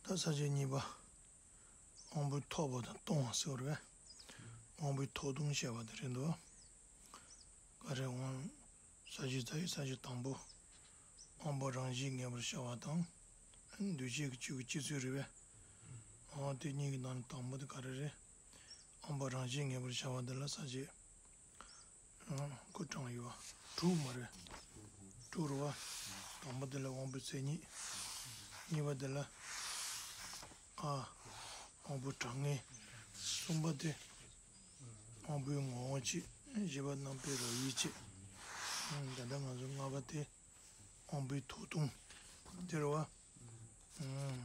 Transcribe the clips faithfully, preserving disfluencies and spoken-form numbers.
ས་བཅད་གཉིས་པ། དབང་པོས་ཐོགས་པ་དང་སྟོང་བ་ཟེར་བ་རེད་པས། དབང་པོས་ཐོགས་སྟོང་བཤད་པ་དེ་རེད་འདུག་ག་རེ་དབང་། ས་བཅད་རྩ་བའི་ས་བཅད་དང་པོ། དབང་པོ་རང་བཞིན་ངེས་པར་བྱ་བ་དང་། འདུས་བྱས་ཀྱི་ཆོས་ཀྱི་སྤྱི་ཚུལ་རེད་པས། འོ་དེ་གཉིས་ཀྱི་ནང་ནས་དང་པོ་དེ་ག་རེ་རེད། དབང་པོ་རང་བཞིན་ངེས་པར་བྱ་བ་འདི་ལ་ས་བཅད། ཨ། སྐུ་དྲངས་ཡོད་པ། དྲུག་མ་རེད། དྲུག་རེད་པ། དང་པོ་དེ་ལ་དབང་པོའི་མཚན་ཉིད། གཉིས་པ་དེ་ལ། ཨ། དབང་པོའི་གྲངས་ངེས། གསུམ་པ་དེ། དབང་པོའི་ངོ་བོ་བྱས། བཞི་པ་རྣམ་པའི་རབ་དབྱེ་བྱས། ཨ། ད་ལྟ་ང་ཚོ་ལྔ་པ་དེ། དབང་པོའི་ཐོགས་སྟོང་། དེ་རེད་པ། ཨ།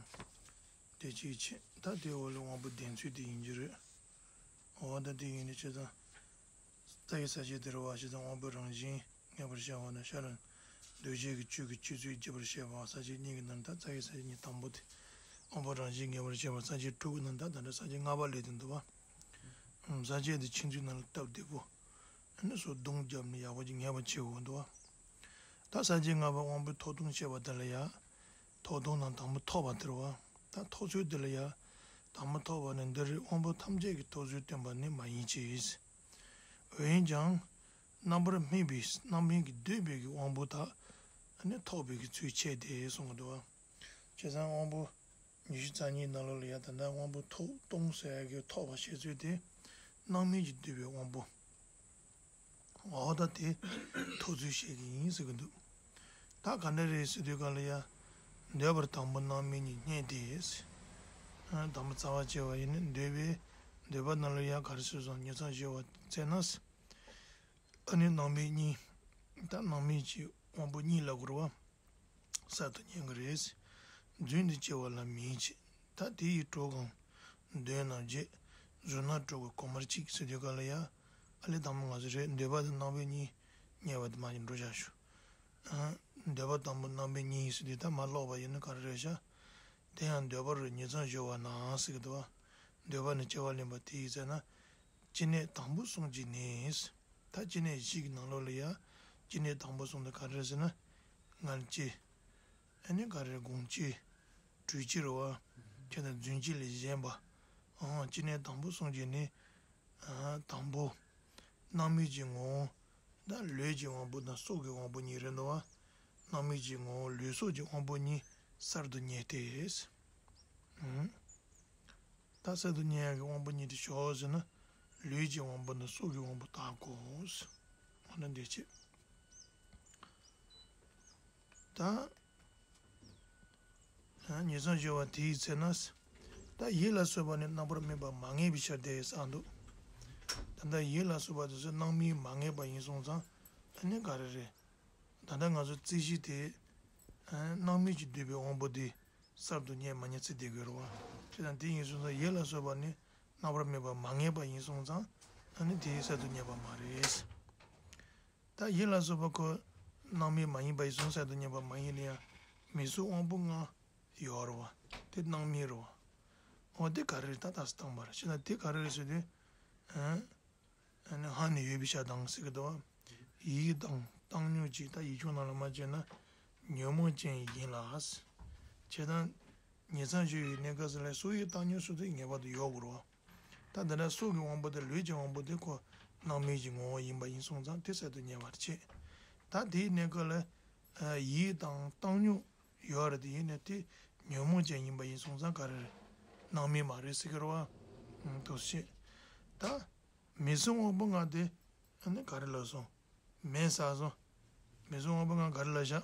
དེ་གཅིག་བྱས། ད་དེའི་འོག་ལ་དབང་པོ་བདེན་འཚོལ་དེ་ཡིན་གྱི་རེད། འོ་ད་དེ་ཡིན་ནི་བྱས་ཙང་། རྩ་བའི་ས་བཅད་དེ་རེད་པ། བྱས་ཙང་དབང་པོ་རང་བཞིན་ངེས་པར་བྱ་བ་དང་། ཤར་ལ་འདུས་བྱས་ཀྱི་ཆོས་ཀྱི་སྤྱི་ཚུལ་རྒྱས་པར་བཤད་པ། ས་བཅད་གཉིས་ཀྱི་ནང་ད་རྩ་བའི་ས་བཅད་གཉིས་དང་པོ་དེ། དབང་པོ་རང་བཞིན་ངེས་པར་བྱ་བ་ས་བཅད་དྲུག་གི་ནང་ད་ད་ལྟ་ས་བཅད་ལྔ་པ་སླེབས་བསྡད་འདུག་པ། ཨམ། ས་བཅད་འདི་ཕྱི་ཚུལ་ནང་ལ་སྟབས་བདེ་པོ། ཨ་ནི་སོ་བརྡུང་བརྒྱབ་ནས་ཡག་པོ་ཅིག་ངེས་པ་བྱེད་དགོས་འདུག་པ། ད་ས་བཅད་ལྔ་པ་དབང་པོའི་ཐོགས་སྟོང་བཤད་པ་དེ་ལ་ཡ། ཐོགས་སྟོང་དང་དང་པོ་ཐོགས་པ་དེ་རེད་པ། ད་ཐོགས་ཚུལ་དེ་ལ་ཡ། དང་པོ་ཐོགས་པ་ནི། འདི་རུ་དབང་པོ་ཐམས་ཅད་ཀྱི་ཐོགས་ཚུལ་སྟོན་པ་ནི་མ་ཡིན་གྱི། འོན་ཀྱང་། རྣམ་པར་སྨིན་པའི་རྣམ་སྨིན་གྱིས་བསྡུས་པའི་གི་དབང་པོ་དག་ཨ་ནི་ཐོགས་པའི་གི་ཚུལ་འཆད་དེ་གསུངས་འདུག་པ། བྱས་ཙང་དབང་པོ་ཉི་ཤུ་རྩ་གཉིས་ནང་ལོགས་ལ་ཡ། ད་ལྟ་དབང་པོ་ཐོགས་སྟོང་ཟེར་ཡ་གི་ཐོགས་པ་བཤད་ཚུལ་དེ། རྣམ་སྨིན་གྱིས་བསྡུས་པའི་དབང་པོ། འོ་ད་དེ་ཐོགས་ཚུལ་བཤད་ཀྱི་ཡིན་ཟེར་གྱི་འདུག་ད་ག་འདྲ་རེད་ཟེར་དུས་ག་ལ་ཡ། འདོད་པར་དང་པོ་རྣམ་སྨིན་གཉིས་རྙེད་དེ། ཨ། དང་པོ་རྩ་བ་བྱས་པ་ཡིན་ན་འདོད་པའི། འདོད་པ་ནང་ལ་ཡ་ག་རེ་ཟེར་སོང་། ཉིང་མཚམས་སྦྱོར་བ་བཙལ་ན། ཨ་ནི་རྣམ་སྨིན་གཉིས། ད་རྣམ་སྨིན་གྱི་དབང་པོ་གཉིས་ལབ་དགོས་རེད་པ། གསར་དུ་རྙེད་ཀྱི་རེད། རྫུན་དུ་སྐྱེ་བ་ལ་མིང་བྱེད། ད་དེ་ཡི་གྲོགས་གང་། འདོད་རྣམས་བརྗེད། གཟུགས་སྣང་སྤྲོ་བའི་གོམས་པར་གཅིག་ཟེར་དུས་ག་ལ་ཡ། ཨ་ལས་དང་པོ་ང་ཚོ་རེད། འདོད་པ་དང་རྣམ་སྨིན་གཉིས་རྙེད་པ་དེ་མར་ཅིག་འགྲོ་བཞག་ཞུ། ཨ། འདོད་པ་དང་པོ་རྣམ་སྨིན་གཉིས་ཟེར་དུས་ད་མར་ཀློག་པ་ཡིན་ན་ག་རེ་རེད་ཤག་དེ་ཡང་འདོད་པ་རུ་ཉིང་མཚམས་སྦྱོར་བ་ན་ཟེར་གྱི་འདུག་པ། འདོད་པ་ནི་སྐྱེ་བ་ལེན་པ་དེ་ཡིན་ཟེར་ན། སྐྱེ་གནས་དང་པོ་གསུམ་གྱི་ནི། ད་སྐྱེ་གནས་བཞི་གི་ནང་ལོགས་ལ་ཡ། སྐྱེ་གནས་དང་པོ་གསུམ་དེ་ག་རེ་རེད་ཟེར་ན། མངལ་སྐྱེས། ཨ་ནི་ག་རེ་རེད། སྒོང་སྐྱེས། དྲོད་སྐྱེས་རེད་པ། ཁྱེད་དང་རྫུན་སྐྱེས་ལས་གཞན་པ། ཨང་། སྐྱེ་གནས་དང་པོ་གསུམ་གྱི་ནི། ཨ། དང་པོ། རྣམ་སྨིན་གྱི་ངོ་བོ། ད་ལུས་ཀྱི་དབང་པོ་དང་སྲོག་གི་དབང་པོ་གཉིས་རེད་འདུག་པ། རྣམ་སྨིན་གྱི་ངོ་བོ་ལུས་སྲོག་གི་དབང་པོ་གཉིས་གསར་དུ་རྙེད་དེ། ཨང་། ད་གསར་དུ་རྙེད་ཡག་གི་དབང་པོ་གཉིས་དེ་ཞོག་ཟེར་ན། ལུས་ཀྱི་དབང་པོ་དང་སྲོག་གི་དབང་པོ་དག་གོ། འོ་ན་འདི་བྱེད། ད། ཉིང་མཚམས་སྦྱོར་བ་དེའི་ཚེ་ན། ད་ཡིད་ལ་སོགས་པ་ནི་རྣམ་པར་སྨིན་པ་མ་ངེས་པའི་ཕྱིར་ཏེ་ཟེར་འདུག་ད་ལྟ་ཡིད་ལ་སོགས་པ་དེ་ཚོ་རྣམ་སྨིན་མ་ངེས་པ་ཡིན་སོང་ཙང་། ཨ་ནི་ག་རེ་རེད། ད་ལྟ་ང་ཚོ་རྩིས་གཞི་དེ། ཨ། རྣམ་སྨིན་གྱིས་བསྡུས་པའི་དབང་པོ་དེ་གསར་དུ་རྙེད་མ་རྙེད་ཚིག་དེ་དགོས་རེད་པ། བྱས་ཙང་དེ་ཡིན་སོང་ཙང་ཡིད་ལ་སོགས་པ་ནི་རྣམ་པར་སྨིན་པ་མ་ངེས་པ་ཡིན་སོང་ཙང་། ཨ་ནི་དེ་གསར་དུ་རྙེད་པ་མ་རེད། ད་ཡིད་ལ་སོགས་པ་ཁོ་རྣམ་སྨིན་མ་ཡིན་པ་ཡིན་སོང་། གསར་དུ་རྙེད་པ་མ་ཡིན་ལ་ཡང་མིག་གཟུགས་དབང་པོ་ལྔ་ཡོད་རེད་པ། དེ་རྣམ་སྨིན་རེད་པ། འོ་དེ་ག་རེ་རེད། ད་ད་སྟངས་པར་བྱས་ན་དེ་ག་རེ་རེད་ཟེར་དུས། ཨ། ཨ་ནི་ཧ་ནི་ཡོད་པའི་ཕྱིར་དང་ཟེར་གི་འདུག་པ། ཡིད་དང་བཏང་སྙོམས་ཀྱི། ད་ཡིག་ཆུང་ནང་ལ་མར་བྱས་ན་ཉོན་མོངས་ཅན་ཡིན་ལ། བྱས་ཙང་ཉིང་མཚམས་སྦྱོར་བའི་གནས་སྐབས་སུ་ལ་སྲོག་ཡིད་བཏང་སྙོམས་སོགས་དེ་ངེས་པར་དུ་ཡོད་དགོས་རེད་པ། ད་འདི་ལ་སྲོག་གི་དབང་པོ་དེ་ལུས་ཀྱི་དབང་པོ་དེ་ཁོ་རྣམ་སྨིན་གྱི་ངོ་བོ་ཡིན་པ་ཡིན་སོང་ཙང་དེ་གསར་དུ་རྙེད་པར་བྱེད། ད་དེའི་གནས་སྐབས་ལ། ཨ། ཡིད་དང་བཏང་སྙོམས་ཡོད་རེད། དེ་ཡིན་ནའི་དེ་ཉོན་མོངས་ཅན་ཡིན་པ་ཡིན་སོང་ཙང་ག་རེ་རེད། རྣམ་སྨིན་མ་རེད་ཟེར་གི་རེད་པ། ཨ། འདུག་སེ་བྱས། ད་མིག་གཟུགས་དབང་པོ་ལྔ་དེ་ཨ་ནི་ག་རེ་ལབ་སོང་། མེད་ཟེར་སོང་། མིག་གཟུགས་དབང་པོ་ལྔ་ག་རེ་ལབ་བཞག་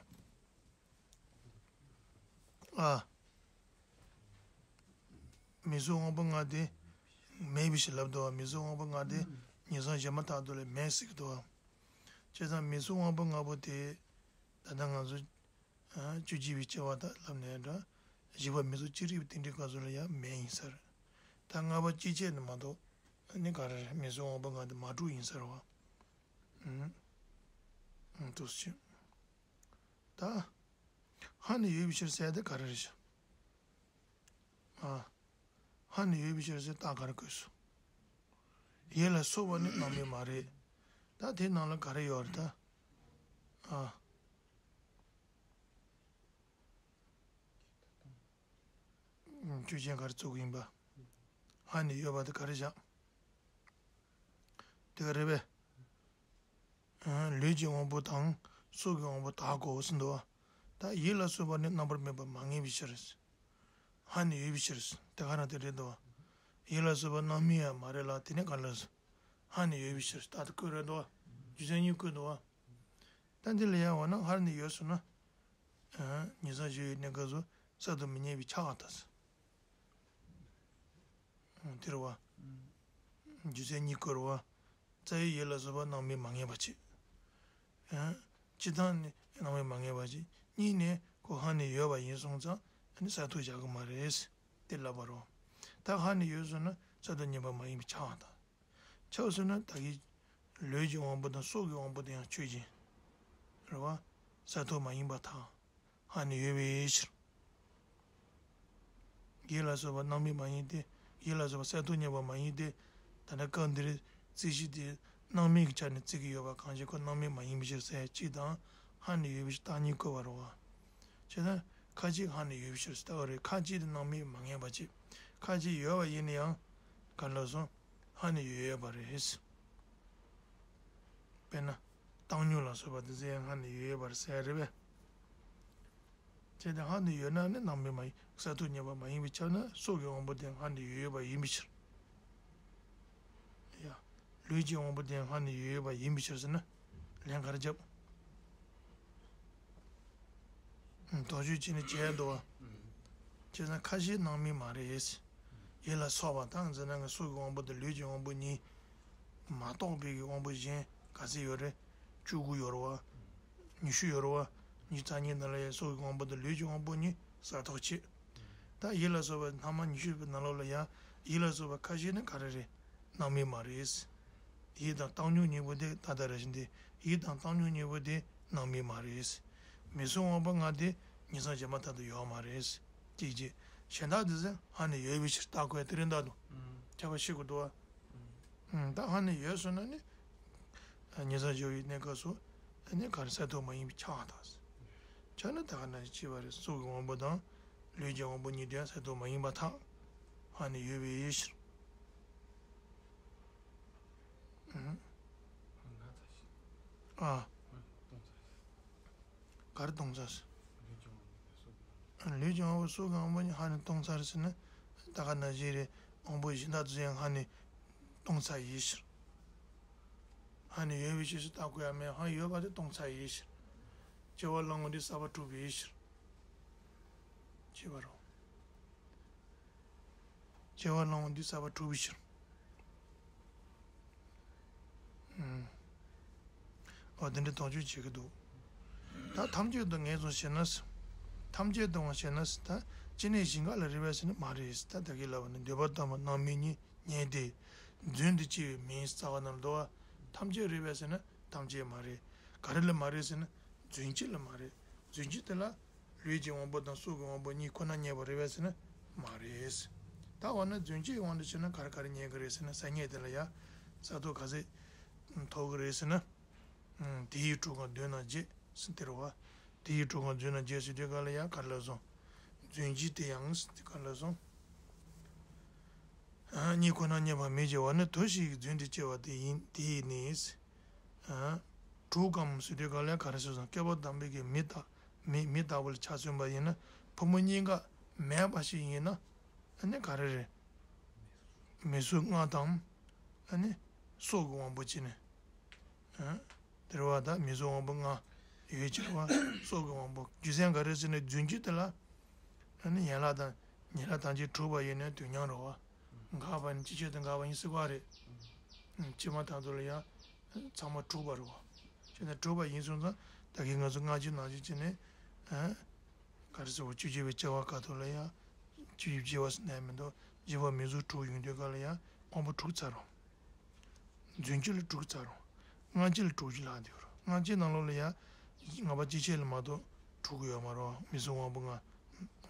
ཨ། མིག་གཟུགས་དབང་པོ་ལྔ་དེ་མེད་པའི་ཕྱིར་ལབ་འདུག་པ། མིག་གཟུགས་དབང་པོ་ལྔ་དེ་ཉིང་མཚམས་སྦྱོར་མ་ཐག་ཏུ་ལ་མེད་ཟེར་གི་འདུག་པ། བྱས་ཙང་མིག་གཟུགས་དབང་པོ་ལྔ་པོ་དེ་ད་ལྟ་ང་ཚོ། ཨ། བཅུ་གཅིག་པའི་སྐྱེ་བ་དག་ལབ་ནའི་འདྲ། བཞི་པ་མིག་གཟུགས་ཅི་རིགས་པའི་རྟེན་འབྲེལ་སྐབས་སུ་ལ་ཡང་མེད་ཡིན་ས་རེད། ད་ལྔ་པ་སྤྱི་བྱེ་བྲག་ནི་མ་གཏོགས་ཨ་ནི་ག་རེ་རེད། མིག་གཟུགས་དབང་པོ་ལྔ་དེ་མ་གྲུབ་ཡིན་ས་རེད་པ། ཨུམ། ཨུམ། འདུག་སེ་བྱས། ད་ཧ་ནི་ཡོད་པའི་ཕྱིར་ཟེར་དེ་ག་རེ་རེད་ཤག་ཨ། ཧ་ནི་ཡོད་པའི་ཕྱིར་ཟེར་རྟགས་ག་རེ་བཀོད་སོང་། ཡིད་ལ་སོགས་པ་ནི་རྣམ་སྨིན་མ་རེད། ད་དེ་ནང་ལ་ག་རེ་ཡོད་རེད་ད། ཨ། ཆོས་ཅན་ག་རེ་བཙུགས་ཀྱི་ཡིན་པ། ཧ་ནས་ཡོད་པ་དེ་ག་རེ་བཞག་དེ་ག་རེད་པས། ལུས་ཀྱི་དབང་པོ་དང་སྲོག་གི་དབང་པོ་དག་གོ་ཟིན་འདུག་བ། ད་ཡིད་ལ་སོགས་པ་ནི་རྣམ་པར་སྨིན་པ་མ་ངེས་པའི་ཕྱིར། ཧ་ནས་ཡོད་པའི་ཕྱིར། དེ་ག་རང་དེ་རེད་འདུག་བ། ཡིད་ལ་སོགས་པ་རྣམ་སྨིན་ཡང་མ་རེད་ལ་དེ་ནི་ག་ལ་སོ། ཧ་ནས་ཡོད་པའི་ཕྱིར་ད་ལྟ་བཀོད་རེད་འདུག་བ། རྒྱུ་མཚན་གཉིས་བཀོད་འདུག་བ། ད་འདི་ལ་ཡང་འོ་ན་ཧ་ནས་ཡོད་སོང་ན། ཉིན་སང་ཞོགས་ཡོད་གནས་སྐབས་སུ་གསར་དུ་མི་རྙེད་པའི་ཆ་ག་ད་སོ། དེ་རེད་བ། རྒྱུ་མཚན་གཉིས་བཀོད་རེད་བ། རྩ་བའི་ཡིད་ལ་སོགས་པ་རྣམ་སྨིན་མ་ངེས་པ་བྱེད། སྤྱི་བཏང་ནི་རྣམ་སྨིན་མ་ངེས་པ་བྱེད། གཉིས་ནས་ཁོ་ཧ་ནས་ཡོད་པ་ཡིན་སོང་ཙང་ཨ་ནི་གསར་གཏོད་བྱ་གི་མ་རེད། དེ་ལབ་པ་རེད། ད་ཧ་ནས་ཡོད་སོང་ན་གསར་གཏོད་རྙེད་པ་མ་ཡིན་པའི་ཆ་ག་ད། ཆགས་སོང་ན་ད་གིན་ལུས་ཀྱི་དབང་པོ་དང་སྲོག་གི་དབང་པོ་དེ་ཡང་ཆོས་ཅན། རེད་བ། གསར་གཏོད་མ་ཡིན་པར་ཐལ། ཧ་ནས་ཡོད་པའི་ཕྱིར། ཡིད་ལ་སོགས་པ་རྣམ་སྨིན་མ་ཡིན་ཏེ། ཡིད་ལ་སོགས་པ་གསར་གཏོད་རྙེད་པ་མ་ཡིན་ཏེ། ད་ལྟ་སྐབས་འདིར་རྩོད་གཞི་དེ་རྣམ་སྨིན་གྱི་ཆ་ནས་བརྩི་གི་ཡོད་པ་གང་ཞིག་ཁོ་རྣམ་སྨིན་མ་ཡིན་པའི་ཕྱིར་ཟེར་གཅིག་དང་། ཧ་ནས་ཡོད་པའི་ཕྱིར་བརྟག་གཉིས་བཀོད་པ་རེད་བ། བྱས་ན་ཁ་ཅིག་ཧ་ནས་ཡོད་པའི་ཕྱིར་ཟེར་ལྟ་བ་རེད། ཁ་ཅིག་དེ་རྣམ་སྨིན་མ་ངེས་པ་ཅིག་ཁ་ཅིག་ཡོད་པ་ཡིན་ན་ཡང་ག་ལ་སོང་། ཧ་ནས་ཡོད་ཡོད་པ་རེད། དཔེར་ན། བཏང་སྙོམས་ལ་སོགས་པ་དེ་ཚོ་ཡང་ཧ་ནས་ཡོད་ཡོད་པ་རེད་ཟེར་ཡ་རེད་པས། བྱས་ཏེ་ཧ་ནས་ཡོད་ན་ནི་རྣམ་སྨིན་མ་ཡིན་གསར་གཏོད་རྙེད་པ་མ་ཡིན་པའི་ཕྱིར་ན་སྲོག་གི་དབང་པོ་དེ་ཧ་ནས་ཡོད་ཡོད་པ་ཡིན་པའི་ཕྱིར། ཡ། ལུས་ཀྱི་དབང་པོ་དེ་ཧ་ནས་ཡོད་ཡོད་པ་ཡིན་པའི་ཕྱིར་ཟེར་ན། ལན་ག་རེ་རྒྱབ། དོགས་གཅོད་བྱས་ནས་བྱས་འདུག་བ། བྱས་ཙང་ཁ་ཤས་རྣམ་སྨིན་མ་རེད། ཡིད་ལ་སོགས་པ་དང་འཛིན་ན་ངན་སྲོག་གི་དབང་པོ་དང་ལུས་ཀྱི་དབང་པོ་གཉིས། མ་གཏོགས་པའི་གི་དབང་པོ་གཞན་ག་ཚད་ཡོད་རེད། བཅུ་དགུ་ཡོད་རེད་བ། ཉི་ཤུ་ཡོད་རེད་བ། ཉི་ཤུ་རྩ་གཉིས་ནང་ལ་ཡང་སྲོག་གི་དབང་པོ་དང་ལུས་ཀྱི་དབང་པོ་གཉིས་གསར་གཏོད་བྱེད། ད་ཡིད་ལ་སོགས་པ་སྣ་མང་ཉི་ཤུ་པའི་ནང་ལོགས་ལ་ཡང་ཡིད་ལ་སོགས་པ་ཁ་ཤས་ནི་ག་རེ་རེད། རྣམ་སྨིན་མ་རེད། ཡིད་དང་བཏང་སྙོམས་གཉིས་པོ་དེ་ད་ལྟ་ར་བཞིན་དེ་ཡིད་དང་བཏང་སྙོམས་གཉིས་པོ་དེ་རྣམ་སྨིན་མ་རེད། མིང་གཟུགས་དབང་པོ་ལྔ་དེ་ཉིང་མཚམས་གཞན་མ་ལྟར་དུ་ཡོད་མ་རེད། གཅིག་གཅིག་གཞན་དག་དེ་ཚོ་ཧ་ནས་ཡོད་པའི་ཕྱིར་བརྟག་དགོས་དེ་རིང་ལྟར་དུ་ཁྱབ་པ་ཤེས་དགོས་འདུག་བ། ད་ཧ་ནས་ཡོད་སོང་ན་ནི། ཉིང་མཚམས་སྦྱོར་བའི་གནས་སྐབས་སུ་ཨ་ནི་ག་རེ་གསར་གཏོད་མ་ཡིན་པའི་ཆ་ག་ད། ཆ་ནི་ད་ག་ནང་བཞིན་བྱས་པ་རེད། སྲོག་གི་དབང་པོ་དང་ལུས་ཀྱི་དབང་པོ་གཉིས་དེ་ཡང་གསར་གཏོད་མ་ཡིན་པར་ཐལ། ཧ་ནས་ཡོད་པའི་ཕྱིར། ཨ། ག་རེ་སྟོང་ཚར་སོང་། ལུས་ཀྱི་དབང་པོ་སྲོག་གི་དབང་པོ་གཉིས་ཧ་ནས་སྟོང་ཚར་ཟེར་ན། ད་ག་ནང་བཞིན་རེད། དབང་པོ་གཞན་དག་ཚོ་ཡང་ཧ་ནས་སྟོང་ཚར་ཡིན་ཕྱིར། ཧ་ནས་ཡོད་པའི་ཕྱིར་ཞེས་བརྟག་དགོས་ཡ་མེད། ཧ་ཡོད་པ་དེ་སྟོང་ཚར་ཡིན་ཕྱིར། སྐྱེ་བ་བླང་བ་འདི་གསར་པ་གྲུབ་པའི་ཕྱིར། ཅེས་པ་རེད། སྐྱེ་བ་བླང་བ་འདི་གསར་པ་གྲུབ་པའི་ཕྱིར། ཨུམ། འོ་དེ་འདྲ་དོགས་གཅོད་བྱེད་ཀྱི་འདུག་ད་ཐམས་ཅད་དུ་ངེས་སོ་ཞེ་ན། ཐམས་ཅད་དུའང་ཞེ་ན། ད་ཅི་ནས་གཞན་ག་ལ་རེ་བས་ཟེར་ན་མ་རེད། ད་ད་གིན་ལབ་པ་ནི་འདོད་པ་ལྡན་པ་རྣམ་སྨིན་གཉིས་ཉན་ཏེ། རྫུན་དུ་སྐྱེ་བའི་མིང་རྩ་བ་ནང་ལ་འདུག་བ། ཐམས་ཅད་རེ་བས་ཟེར་ན་ཐམས་ཅད་མ་རེད། ག་རེ་ལ་མ་རེད་ཟེར་ན། རྫུན་གྱི་ལ་མ་རེད། རྫུན་གྱི་དེ་ལ་ལུས་ཀྱི་དབང་པོ་དང་སྲོག་གི་དབང་པོ་གཉིས་ཁོ་ན་རྙེད་པ་རེད་པས་ཟེར་ན་མ་རེད། ད་འོ་ན་རྫུན་གྱི་དབང་དུ་བྱས་ན་ག་རེ་ག་རེ་རྙེད་ཀྱི་རེད་ཟེར་ན། ས་ཉིད་དེ་ལ་ཡ་གསར་གཏོད་ག་ཚད་ཐོབ་ཀྱི་རེད་ཟེར་ན། དེ་ཡི་དྲུག་གམ་བདུན་ནམ་བརྒྱད་ཟེར་དེ་རེད་བ། དེ་ཡི་དྲུག་གམ་བདུན་ནམ་བརྒྱད་ཟེར་དུས་ག་ལ་ཡ་ག་རེ་ལབ་སོང་། རྫུན་གྱི་དེ་ཡང་ཟེར་དུས་ག་རེ་ལབ་སོང་། གཉིས་ཁོ་ན་རྙེད་པ་མེད་ཅེས་པ་ནི་དུ་ཞིག་རྫུན་དུ་སྐྱེ་བ་དེ་ཡིན་དེ་ཡིན་ནི། དྲུག་གམ་ཟེར་དུས་ག་ལ་ག་རེ་ཟེར་སོང་། བསྐལ་པ་དང་པོའི་གི་མི་ལྟ་མི་མི་ལྟ་བུ་ལ་ཆ་མཚོན་པ་ཡིན་ན་ཕོ་མོ་གཉིས་ཀ་མེད་པ་ཞིག་ཡིན་ན་ཨ་ནི་ག་རེ་རེད། མིང་གཟུགས་ལྔ་དང་ཨ་ནི་སྲོག་གི་དབང་པོ་གཅིག་ནི། དེ་རེད་བ། ད་མིང་གཟུགས་དབང་པོ་ལྔ་ཡོད་ཀྱི་རེད་བ། སྲོག་གི་དབང་པོ་རྒྱུ་མཚན་ག་རེ་ཟེར་ན་རྫུན་གྱི་དེ་ལ་ཨ་ནི་ཡན་ལག་དང་ཉེ་རབས་ཐམས་ཅད་གྲུབ་པ་ཡིན་ན་དུས་མཉམ་རེད་བ། འགག་པ་ནི་ཅིག་ཤོས་དེ་འགག་པ་ཡིན་སྲིད་པ་རེད། ཕྱི་མ་དང་དུ་ལ་ཡང་ཚང་མ་གྲུབ་པ་རེད་བ། བྱས་ན་གྲུབ་པ་ཡིན་སོང་ཙང་ད་གིན་ང་ཚོ་སྔ་ཕྱི་ནང་བཞིན་བྱས་ནས་ག་རེ་ཟེར་བ། བཅུ་གཅིག་པའི་སྐྱེ་བ་སྐབས་ཐོག་ལ་ཡང་བཅུ་གཅིག་པའི་སྐྱེ་བ་ཟེར་ནས་མི་འདུག་བཞི་པ་མིང་གཟུགས་དྲུག་ཡོང་དུས་ག་ལ་ཡང་དབང་པོ་དྲུག་ཚར་རོ། རྫུན་གྱི་ལ་དྲུག་ཚར་རོ། སྔ་ཕྱི་ལ་དྲུག་ཅུ་ལྷག་དེ་རོ། སྔ་ཕྱི་ནང་ལོགས་ལ་ཡང་ལྔ་པ་སྐྱེ་མཆེད་ལ་མ་གཏོགས་དྲུག་ཡོད་མ་རོ། མིང་གཟུགས་དབང་པོ་ལྔ།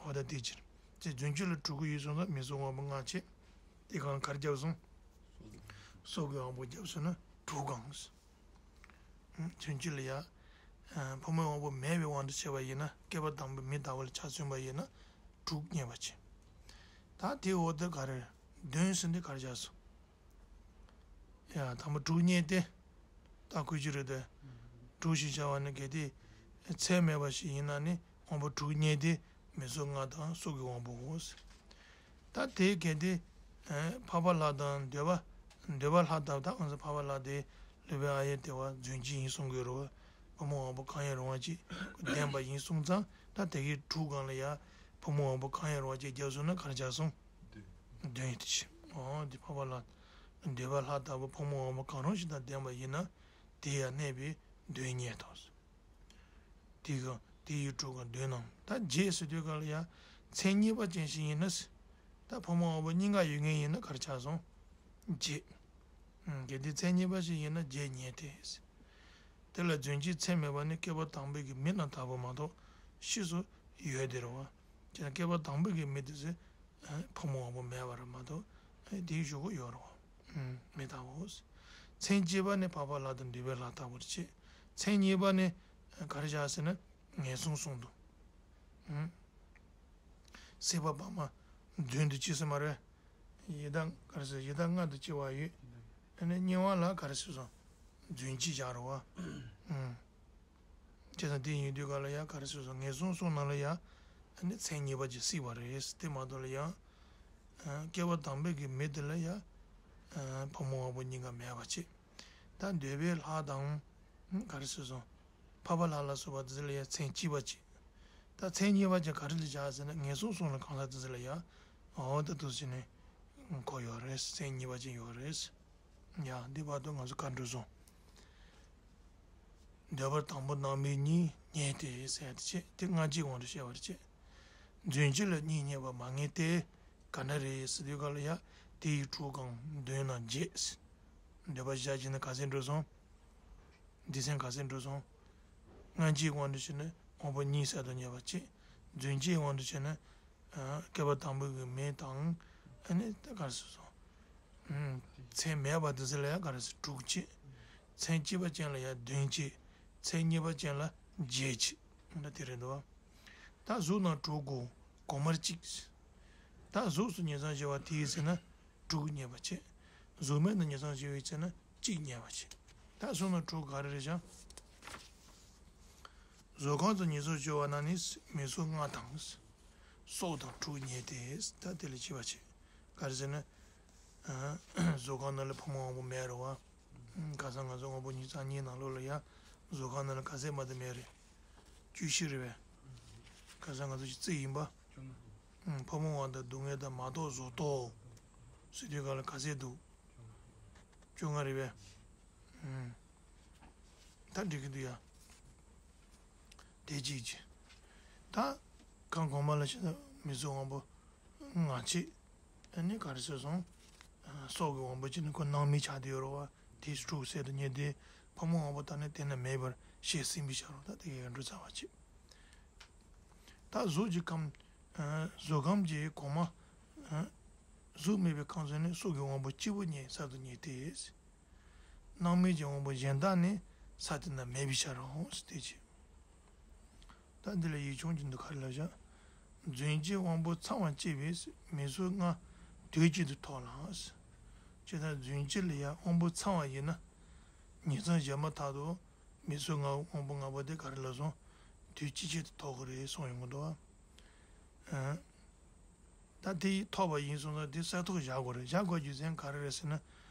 འོ་ད་དེ་ཕྱིར། དེ་རྫུན་གྱི་ལ་དྲུག་ཡོད་སོང་ཙང་མིང་གཟུགས་དབང་པོ་ལྔ་བྱས། དེ་གང་གར་བརྒྱབ་སོང་། སྲོག་གི་དབང་པོ་བརྒྱབ་སོང་ན་དྲུག་གང་། རྫུན་གྱི་ལ་ཡ། ཕོ་མོའི་དབང་པོ་མེད་པའི་དབང་དུ་བྱས་པ་ཡིན་ན། བསྐལ་པ་དང་པོའི་མི་ལྟ་བུ་ལ་ཆ་མཚོན་པ་ཡིན་ན་དྲུག་རྙེད་པ་བྱེད། ད་དེའི་འོག་ཏུ་ག་རེ། བདུན་ཟེར་འདི་ག་རེ་བྱས་སོང་། ཡ་དང་པོ་དྲུག་རྙེད་དེ། ད་ཁོ་ཅི་རེད་དེ། དྲུག་ཞེས་བྱ་བ་ནི་གལ་ཏེ། ཚད་མེད་པ་ཞིག་ཡིན་ན་ནི་དབང་པོ་དྲུག་རྙེད་དེ། མིང་གཟུགས་ལྔ་དང་སྲོག་གི་དབང་པོའོ། ད་དེ་གལ་ཏེ། འཕགས་པ་ལྷ་དང་འདོད་པ། འདོད་པ་ལྷ་དང་ད་ང་ཚོ་འཕགས་པ་ལྷ་དེ་སློབ་དཔོན་ཨཱརྱ་དེ་བ་རྫུན་གྱི་ཡིན་གསུང་གི་རེད་བ། ཕོ་མོ་དབང་པོ་གང་ཡང་རུང་བ་ཅིག་ལྡན་པ་ཡིན་གསུངས་ཙང་ད་དེ་གའི་དྲུག་སྒང་ལ་ཡ། ཕོ་མོ་དབང་པོ་གང་ཡང་རུང་བ་ཅིག་རྒྱབ་སོང་ན་ག་རེ་ཆགས་སོང་། བདུན། བདུན་ཡིན་དེ་ཆེ། འོ་འདི་འཕགས་པ་ལྷ། འདོད་པ་ལྷ་ལྟ་བུ་ཕོ་མོ་དབང་པོ་གང་རུང་ཞིག་དང་ལྡན་པ་ཡིན་ན། དེ་ཡང་གནས་པའི་བདུན་རྙེད་དོ། དེ་ག་དེ་ཡི་དྲུག་ག་བདུན་ནམ། ད་བརྒྱད་ཟེར་དུས་ག་ལ་ཡ། མཚན་ཉིད་པ་ཅན་ཞིག་ཡིན་ན། ད་ཕོ་མོ་དབང་པོ་གཉིས་ཀ་ཡོད་མཁན་ཡིན་ན་ག་རེ་ཆགས་སོང་། བརྒྱད། གལ་ཏེ་མཚན་ཉིད་པ་ཞིག་ཡིན་ན་བརྒྱད་རྙེད་དེ། དེ་ལ་རྫུན་གྱི་མཚན་མེད་པ་ནི་བསྐལ་པ་དང་པོའི་གི་མི་རྣམས་ལྟ་བུ་མ་གཏོགས་ཕྱིས་སུ་ཡོད་དེ་རེད་བ། ཅེ་ན་བསྐལ་པ་དང་པོའི་གི་མི་དེ་ཚོས་ཕོ་མོ་དབང་པོ་མེད་པ་རེད་མ་གཏོགས་དེའི་གཞུག་གུ་ཡོད་རེད་བ། མི་ལྟ་བུ། མཚན་གཅིག་པ་ནི་འཕགས་པ་ལྷ་དང་འདོད་པའི་ལྷ་ལྟ་བུར་བྱེད། མཚན་གཉིས་པ་ནི་ག་རེ་བྱ་ཟེར་ན་ངན་སོང་གསུམ་དུ། སྲེད་པ་བག་མ་རྫུན་དུ་བྱེད་ས་མ་རེད། ཡི་དྭགས་ག་རེ་ཟེར་ཡི་དྭགས་ལྔ་དུ་སྐྱེ་བ་ཡོད། ཨ་ནི་གཉིས་པ་ལ་ག་རེ་ཟེར་སོང་། རྫུན་གྱི་བཞག་རོ་བ། ཨུམ། བྱས་ཙང་དེ་ཡིན་དུས་ག་ལ་ཡ་ག་རེ་ཟེར་སོང་ངན་སོང་གསུམ་ནང་ལ་ཡ། ཨ་ནི་མཚན་ཉིད་པ་ཅིག་སྲིད་པ་རེད་དེ་མ་གཏོགས་ལ་ཡ། བསྐལ་པ་དང་པོའི་གི་མི་དེ་ལ་ཡ། ཕོ་མོ་དབང་པོ་གཉིས་ཀ་མེད་པ་ཅིག་ད་འདོད་པའི་ལྷ་དང་། ག་རེ་ཟེར་སོང་། འཕགས་པ་ལྷ་ལ་སོགས་པ་དེ་ཚོ་ལ་ཡང་མཚན་གཅིག་པ་ཅིག་ད་མཚན་གཉིས་པ་ཅིག་ག་རེ་ལ་བཞག་ཟེར་ན་ངན་སོང་གསུམ་ལ་གང་ཟག་དེ་ཚོ་ལ་ཡང་འོ་ད་དུ་ཟེར་ནས་གོ་ཡོད་རེད་མཚན་གཉིས་པ་ཅིག་ཡོད་རེད། ཡང་འདི་བར་དུ་ང་ཚོ་ག་འགྲོ་སོང་། འདོད་པ་དང་པོ་སྣང་མེད་གཉིས་རྙེད་དེ་ཟེར་ཡ་དེ་བྱས་དེ་སྔ་ཕྱིའི་དབང་དུ་བཤད་པར་བྱེད། རྫུན་གཅིག་ལ་གཉིས་རྙེད་པ་མ་ངེས་ཏེ། ག་འདྲ་རེད་ཟེར་དུས་ག་ལ་ཡ་དེ་ཡི་དྲུག་གམ་བདུན་ནམ་བརྒྱད། འདོད་པ་བཞག་བྱས་ན་ག་ཚད་འགྲོ་སོང་། སྡེ་ཚན་ག་ཚད་འགྲོ་སོང་། སྔ་ཕྱིའི་དབང་དུ་བྱས་ན་དབང་པོ་གཉིས་གསར་དུ་རྙེད་པ་བྱེད། རྫུན་གྱི་དབང་དུ་བྱས་ན། བསྐལ་པ་དང་པོའི་གི་མེ་དང་། ཨ་ནི་ད་ག་རེ་ཟེར་སོང་། མཚན་མེད་པ་དེ་ཚོ་ལ་ཡང་ག་རེ་ཟེར་དྲུག་བྱེད། མཚན་གཅིག་པ་ཅན་ལ་ཡང་བདུན་བྱེད། མཚན་གཉིས་པ་ཅན་ལ་བརྒྱད་བྱེད། འདྲ་དེ་རེད་འདུག་ད་གཟུགས་རྣམས་དྲུག་གོ་གོང་མར་གཅིག་ད་གཟུགས་སུ་ཉེར་བཟང་ཞེས་པ་དེའི་ཚེ་ན་དྲུག་རྙེད་པ་བྱེད། གཟུགས་མེད་དུ་ཉེར་བཟང་ཞེས་པའི་ཚེ་ན་གཅིག་རྙེད་པ་བྱེད། ད་གཟུགས་རྣམས་དྲུག་ག་རེ་རེད་ཀྱང་། གཟུགས་ཁམས་སུ་ཉེར་བཟང་ཞེས་པ་ན་ནི་མིང་གཟུགས་ལྔ་དང་། སྲོག་དང་དྲུག་རྙེད་དེ། ད་དེ་ལ་བྱེད་པ་བྱེད། ག་རེ་ཟེར་ན། གཟུགས་ཁམས་ནང་ལ་ཕོ་མོ་དབང་པོ་མེད་རེད་བ། ཁ་སང་ང་ཚོ་དབང་པོ་ཉི་ཤུ་རྩ་གཉིས་ནང་ལོགས་ལ་ཡང་གཟུགས་ཁམས་ནང་ལ་ག་ཚད་མ་གཏོགས་མེད་རེད། བཅུ་བཞི་རེད་པས། ཁ་སང་ང་ཚོ་ཅིག་རྩིས་ཡིན་པ། ཕོ་མོ་དབང་དང་སྡུག་བསྔལ་དང་མ་རྟོགས་བཟོ་ལྟ་ཟེར་དུས་ག་ལ་ག་ཚད་འདུག་བཅོ་ལྔ་རེད་པས། ད་འགྲིག་གི་འདུག་ཡ། དེ་གཅིག་བྱས། ད་གང་གོང་མ་ལ་བྱས་ན་མིང་གཟུགས་དབང་པོ་ལྔ་བྱས། ཨ་ནི་ག་རེ་ཟེར་སོང་། སྲོག་གི་དབང་པོ་བྱས་ནས་ཁོ་སྣང་མེད་ཆགས་བསྡད་ཡོད་རེད་བ། དེ་དྲུག་གསར་དུ་རྙེད་དེ། ཕོ་མོ་དབང་པོ་ད་ནི་དེ་ན་མེད་པར་ཤེས་ཟིན་པའི་ཕྱིར་རོ། ད་དེ་གའི་འགྲོ་ཚར་བ་བྱས། ད་གཟུགས་ཀྱི་ཁམས། གཟུགས་ཁམས་ཀྱི་གོང་མ། གཟུགས་མེད་པའི་ཁམས་སུ་ནི་སྲོག་གི་དབང་པོ་གཅིག་པུ་རྙེད་གསར་དུ་རྙེད་དེ། སྣང་མེད་ཀྱི་དབང་པོ་གཞན་དག་ནི་ས་དེ་ན་མེད་པའི་ཕྱིར་རོ་ཟེར་ཏེ་བྱས། ད་འདི་ལ་ཡིག་ཆུང་གཅིག་འདུག་ག་རེ་ལབ་བཞག་རྫུན་གྱི་དབང་པོ་ཚང་བར་སྐྱེས་པས་མིང་གཟུགས་ལྔ་དུས་གཅིག་ཏུ་ཐོབ་ལ། ཇི་ལྟར་རྫུན་གྱི་ལ་ཡང་དབང་པོ་ཚང་བ་ཡིན་ན། ཉིང་མཚམས་བཞག་མ་ཐག་ཏུ་མིང་གཟུགས་ལྔ་དབང་པོ་ལྔ་པོ་དེ་ག་རེ་ལབ་སོང་། དུས་གཅིག་ཅིག་ཏུ་ཐོབ་ཀྱི་རེད་གསུངས་ཡོང་གི་འདུག་ཨ། ད་དེ་ཐོབ་པ་ཡིན་སོང་ཙང་དེ་གསལ་ཐག་བཞག་དགོས་རེད། བཞག་དགོས་རྒྱུ་མཚན་ག་རེ་རེད་ཟེར་ན།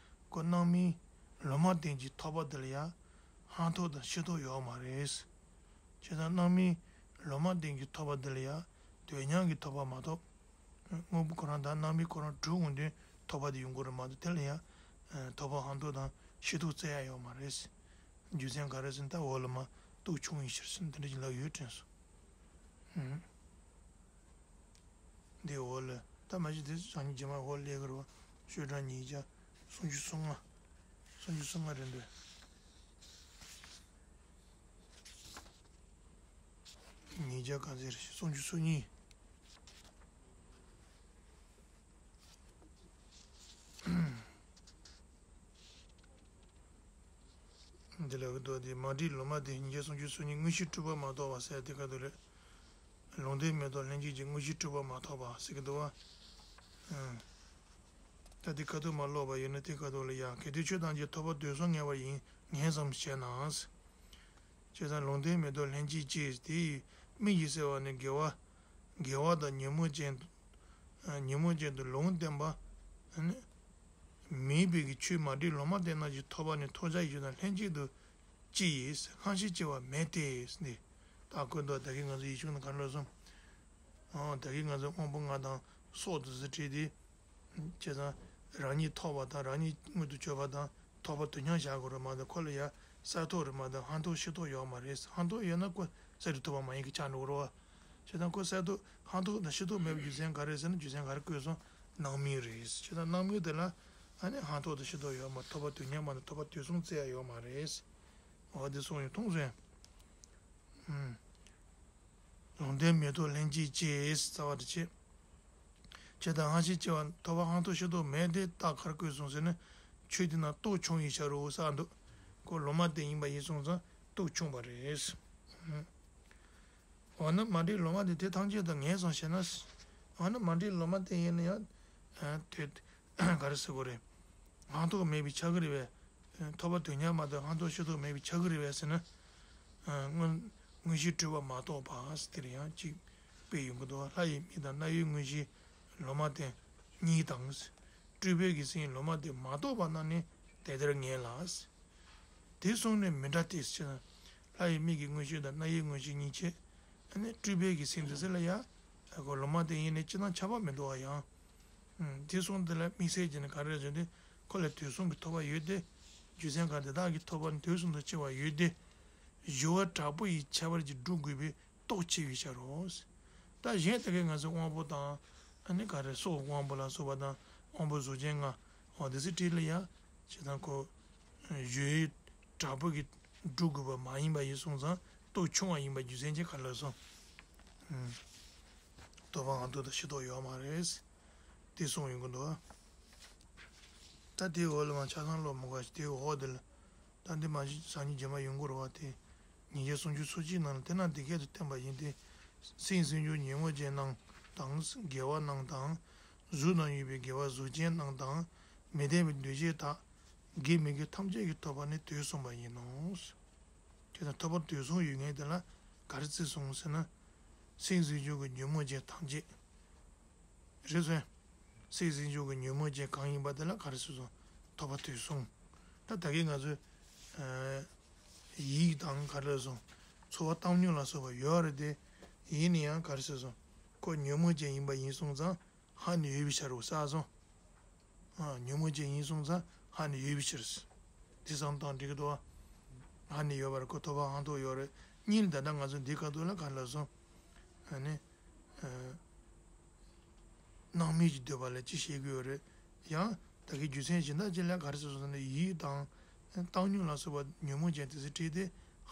ཁོ་སྣང་མེད་ལོ་མ་བསྟན་གྱི་ཐོབ་པ་དེ་ལ་ཡང་ཧང་ཐོག་དང་ཤི་ཐོག་ཡོད་མ་རེད། བྱས་ཙང་སྣང་མེད་ལོ་མ་བསྟན་གྱི་ཐོབ་པ་དེ་ལ་ཡང་དུས་མཉམ་གྱི་ཐོབ་པ་མ་གཏོགས། དངོས་པོ་ཁོ་རང་དང་སྣང་མེད་ཁོ་རང་གྲུབ་འོང་དུས་ཐོབ་པ་དེ་ཡོང་གི་རེད་མ་གཏོགས་དེ་ལ་ཡང་ཐོབ་པ་ཧང་ཐོག་དང་ཤི་ཐོག་བཙལ་ཡ་ཡོད་མ་རེད། རྒྱུ་མཚན་ག་རེ་ཟེར་ན་ད་འོག་ལ་མ་གཏུགས་ཆུང་ཡིན་ཕྱིར་ཟེར་འདི་འདྲ་ཅིག་ལབ་ཡོད་དྲན་སོང་། ཧུམ། འདི་འོག་ལ་ད་མ་གཞི་དེ་སང་ཉིན་རྗེས་མ་འོག་སླེབས་ཀྱི་རེད་བ། ཤོག་གྲངས་ཉིས་བརྒྱ་སུམ་ཅུ་སོ་ལྔ། སུམ་ཅུ་སོ་ལྔ་རེད་འདུག་ཉིས་བརྒྱ་ག་ཚོད་རེད། སུམ་ཅུ་སོ་གཉིས། འདི་ལ་འུ་ཐུག་དེ་མ་བསྒྲིགས་ལོ་མ་དེ་ཉིས་བརྒྱ་སུམ་ཅུ་སོ་གཉིས་དངོས་གཞི་གྲུབ་པ་མ་གཏོགས་པ་ཟེར་དེ་ག་དུ་རེད། ལུང་དོན་མེ་ཏོག་ལྷན་སྐྱེས་ཀྱི་དངོས་གཞི་གྲུབ་པ་མ་ཐོབ་པ་ཟེར་གི་འདུག་བ། ཨ། ད་དེ་ཁ་ཐུག་མ་ཀློག་པ་ཡིན་ན་དེ་ཁ་ཐུག་ལ་ཡང་གལ་ཏེ་ཆོས་ཐམས་ཅད་ཐོབ་པ་དུས་གསུམ་ངེས་པ་ཡིན་ངེས་སམ་ཞེ་ན། བྱས་ཙང་ལུང་བསྟན་མེ་ཏོག་ལྷན་ཅིག་སྐྱེས། དེ་ཡི་མིག་གིས་གསལ་བ་ནི་དགེ་བ། དགེ་བ་དང་ཉོན་མོངས་ཅན། ཉོན་མོངས་ཅན་དུ་ལུང་བསྟན་པ། མིན་པའི་གི་ཆོས་མ་འདྲེས་ལོ་མ་བསྟན་ན་ཅིག་ཐོབ་པ་ནི་ཐོབ་བྱ་ཡི་ཆོས་དང་ལྷན་ཅིག་ཏུ་སྐྱེ་ཡིས་སྔ་ཕྱི་སྐྱེ་བ་མེད་དེ། འདི་ད་ཁོ་འདུག་ད་གིན་ང་ཚོ་ཡིག་ཆུང་ནང་ག་རེ་ལབ་སོང་། ཨོ་ད་གིན་ང་ཚོ་དབང་པོ་ལྔ་དང་སྲོག་དེ་ཚོ་བྲིས་ཏེ། བྱས་ཙང་རང་ཉིད་ཐོབ་པ་དང་རང་ཉིད་མངོན་དུ་གྱུར་པ་དང་ཐོབ་པ་དུ་མཉམ་བཞག་དགོས་རེད་མ་གཏོགས་ཁོ་ལ་ཡ་གསལ་ཐོགས་རེད་མ་གཏོགས་ཧང་ཐོགས་ཕྱི་ཐོགས་ཡོད་མ་རེད། ཧང་ཐོགས་ཡོད་ན་ཁོ་གསལ་རིག་ཐོབ་པ་མ་ཡིན་གྱི་ཆགས་འགྲོ་གི་རེད་བ། བྱས་ཙང་ཁོ་གསལ་ཐོགས་ཧང་ཐོགས་དང་ཕྱི་ཐོགས་མེད་པའི་རྒྱུ་མཚན་ག་རེ་ཟེར་ན་རྒྱུ་མཚན་ག་རེ་བཀོད་སོང་། སྣང་མུས་རེད། བྱས་ཙང་སྣང་མུས་དེ་ལ་ཨ་ནི་ཧང་ཐོགས་དང་ཕྱི་ཐོགས་ཡོད་མ་ཐོབ་པ་དུ་མཉམ་མ་གཏོགས་ཐོབ་པ་དུས་གསུམ་བཙལ་ཡ་ཡོད་མ་རེད། འོ་དེ་སོང་ཡོང་མཐོང་སོང་ཡ། ཨུམ། ལུང་བསྟན་མེ་ཏོག་ལྷན་ཅིག་སྐྱེས། རྩ་བ་དེ་བྱས། ཇི་ལྟར་སྔ་ཕྱི་སྐྱེ་བ་ཐོབ་པ་ཧང་ཐོགས་ཕྱི་ཐོགས་མེད་དེ་རྟགས་ག་རེ་བཀོད་སོང་ཟེར་ན། ཆོས་དེ་རྣམས་རྟོག་བྱུང་བའི་ཕྱིར་རོ་ཟེར་འདུག་ཁོ་ལོ་མ་བསྟན་ཡིན་པ་ཡིན་སོང་ཙང་རྟོག་བྱུང་བ་རེད། འོ་ན་མ་འདྲེས་ལོ་མ་བསྟན་དེ་ཐམས་ཅད་དུ་ངེས་སམ་ཞེ་ན། འོ་ན་མ་འདྲེས་ལོ་མ་བསྟན་ཡིན་ན་ཡང་། དེ་ག་རེ་ཟེར་དགོས་རེད། ཧང་ཐོགས་མེད་པའི་ཆགས་ཀྱི་རེད་པས། ཐོབ་པ་དུ་མཉམ་མ་གཏོགས་ཧང་ཐོགས་ཕྱི་ཐོགས་མེད་པའི་ཆགས་ཀྱི་རེད་པས་ཟེར་ན། མངོན་མངོན་ཤེས་སྤྲོས་པ་མ་གཏོགས་པ་ཟེར་དེར་ཡང་གཅིག་དཔེ་ཡོང་གི་འདུག་ལྷ་ཡི་མིག་དང་རྣ་བའི་མངོན་ཤེས་ལོ་མ་བསྟན་གཉིས་དང་། སྤྲུལ་པའི་གི་སེམས་ལོ་མ་བསྟན་མ་གཏོགས་པ་རྣམས་ནི་དེ་ལྟར་ངེས་ལ། དེ་གསུམ་ནི་མི་འདྲ་སྟེ་ཟེར་ན། ལྷ་ཡི་མིག་གི་མངོན་ཤེས་དང་རྣ་ཡི་མངོན་ཤེས་གཉིས་ཆེ། ཨ་ནི་སྤྲུལ་པའི་གི་སེམས་དེ་ཚོ་ལ་ཡ། ཁོ་ལོ་མ་བསྟན་ཡིན་ནི་ཅི་དང་ཁྱད་པར་མི་འདུག་བ་ཡང་། དེ་གསུམ་དེ་ལ་དམིགས་བསལ་གྱིས་ནི་ག་རེ་བརྗོད་དེ། ཁོ་ལ་དུས་གསུམ་གྱི་ཐོབ་པ་ཡོད་དེ། རྒྱུ་མཚན་གང་དེ་དག་གི་ཐོབ་པ་ནི་དུས་གསུམ་དུ་སྐྱེ་བ་ཡོད་དེ། སྦྱོར་བ་དྲག་པོ་ཡི་ཁྱད་པར་གྱིས་སྒྲུབ་དགོས་པའི་རྟོག་ཆེ་བའི་ཕྱིར་རོ། ད་གཞན་དེ་གའི་ང་ཚོ་དབང་པོ་དང་། ཨ་ནི་ག་རེ་སྲོག་དབང་པོ་ལ་སོགས་པ་དང་དབང་པོ་གཟུགས་ཅན་ལྔ། འོ་དེ་ཚོའི་གྲས་ལ་ཡ། བྱས་ཙང་ཁོ། སྦྱོར་བའི་དྲག་པོ་གིས་སྒྲུབ་དགོས་པ་མ་ཡིན་པ་ཡིན་སོང་ཙང་རྟོག་ཆུང་བ་ཡིན་པ་རྒྱུ་མཚན་གྱིས་ག་རེ་ལབ་སོང་། ཐོབ་པ་ཧང་ཐོགས་དང་ཕྱི་ཐོགས་ཡོད་མ་རེད། དེ་གསུངས་ཡོང་གི་འདུག་ད་དེའི་འོག་ལ་མ་ཆ་ཚང་ཀློག་མི་དགོས་ཤིང་དེའི་འོག་དེ་ལ། ད་འདི་མ་གཞི་སང་ཉིན་རྗེས་མ་ཡོང་གི་རེད་བ་དེ། ཉིས་བརྒྱ་སུམ་ཅུ་སོ་གཅིག་ནང་ལ་དེ་རྣམས་དེ་སྐད་དུ་བསྟན་པ་ཡིན་ཏེ། སེམས་སེམས་བྱུང་ཉོན་མོངས་ཅན་རྣམས་དང་དགེ་བ་རྣམས་དང་། གཟུགས་རྣམས་ཡོད་པའི་དགེ་བ་གཟུགས་ཅན་རྣམས་དང་། མི་ལྡན་པའི་འདུ་བྱེད་དག་དགེ་མི་དགེ་ཐམས་ཅད་ཀྱིས་ཐོབ་པ་ནི་དུས་གསུངས་པ་ཡིན་ནོ། དེ་དང་ཐོབ་པ་དུས་གསུམ་ཡོད་ངེས་དེ་ལ་ག་རེ་བརྩི་སོང་ཟེར་ན། སེམས་སེམས་བྱུང་གི་ཉོན་མོངས་ཅན་ཐམས་ཅད། རེད་སོང་། སེམས་སེམས་བྱུང་གི་ཉོན་མོངས་ཅན་གང་ཡིན་པ་དེ་ལ་ག་རེ་ཟེར་སོང་། ཐོབ་པ་དུས་གསུམ། ད་ད་གིན་ང་ཚོས། ཡིད་དང་ག་རེ་ཟེར་སོང་། ཚོར་བ་བཏང་སྙོམས་ལ་སོགས་པ་ཡོད་རེད་དེ། ཡིན་ན་ཡང་ག་རེ་ཟེར་སོང་། ཁོ་ཉོན་མོངས་ཅན་ཡིན་པ་ཡིན་སོང་ཙང་ཧ་ནི་ཡོད་པའི་ཕྱིར་རོ་ཟེར་སོང་། ཉོན་མོངས་ཅན་ཡིན་སོང་ཙང་ཧ་ནི་ཡོད་པའི་ཕྱིར། དེ་བསམ་སྟངས་འགྲིག་གི་འདུག་ཧ་ནི་ཡོད་པར་ཁོ་ཐོབ་པ་ཧང་ཐོགས་ཡོད་རེད། གཉིས་ལ་ད་ལྟ་ང་ཚོ་འདི་ག་དུས་ལ་ག་རེ་ལབ་སོང་། ཨ་ནི། སྣང་མེད་ཀྱི་འདོད་པ་ལ་ཅི་བྱེད་དགོས་རེད། ཡང་ད་གི་རྒྱུ་མཚན་གཞན་དག་ཅིག་ལ་ག་རེ་ཟེར་སོང་ན་ཡིད་དང་། བཏང་སྙོམས་ལ་སོགས་པ་ཉོན་མོངས་ཅན་དེ་ཚོ་བྲིས་ཏེ་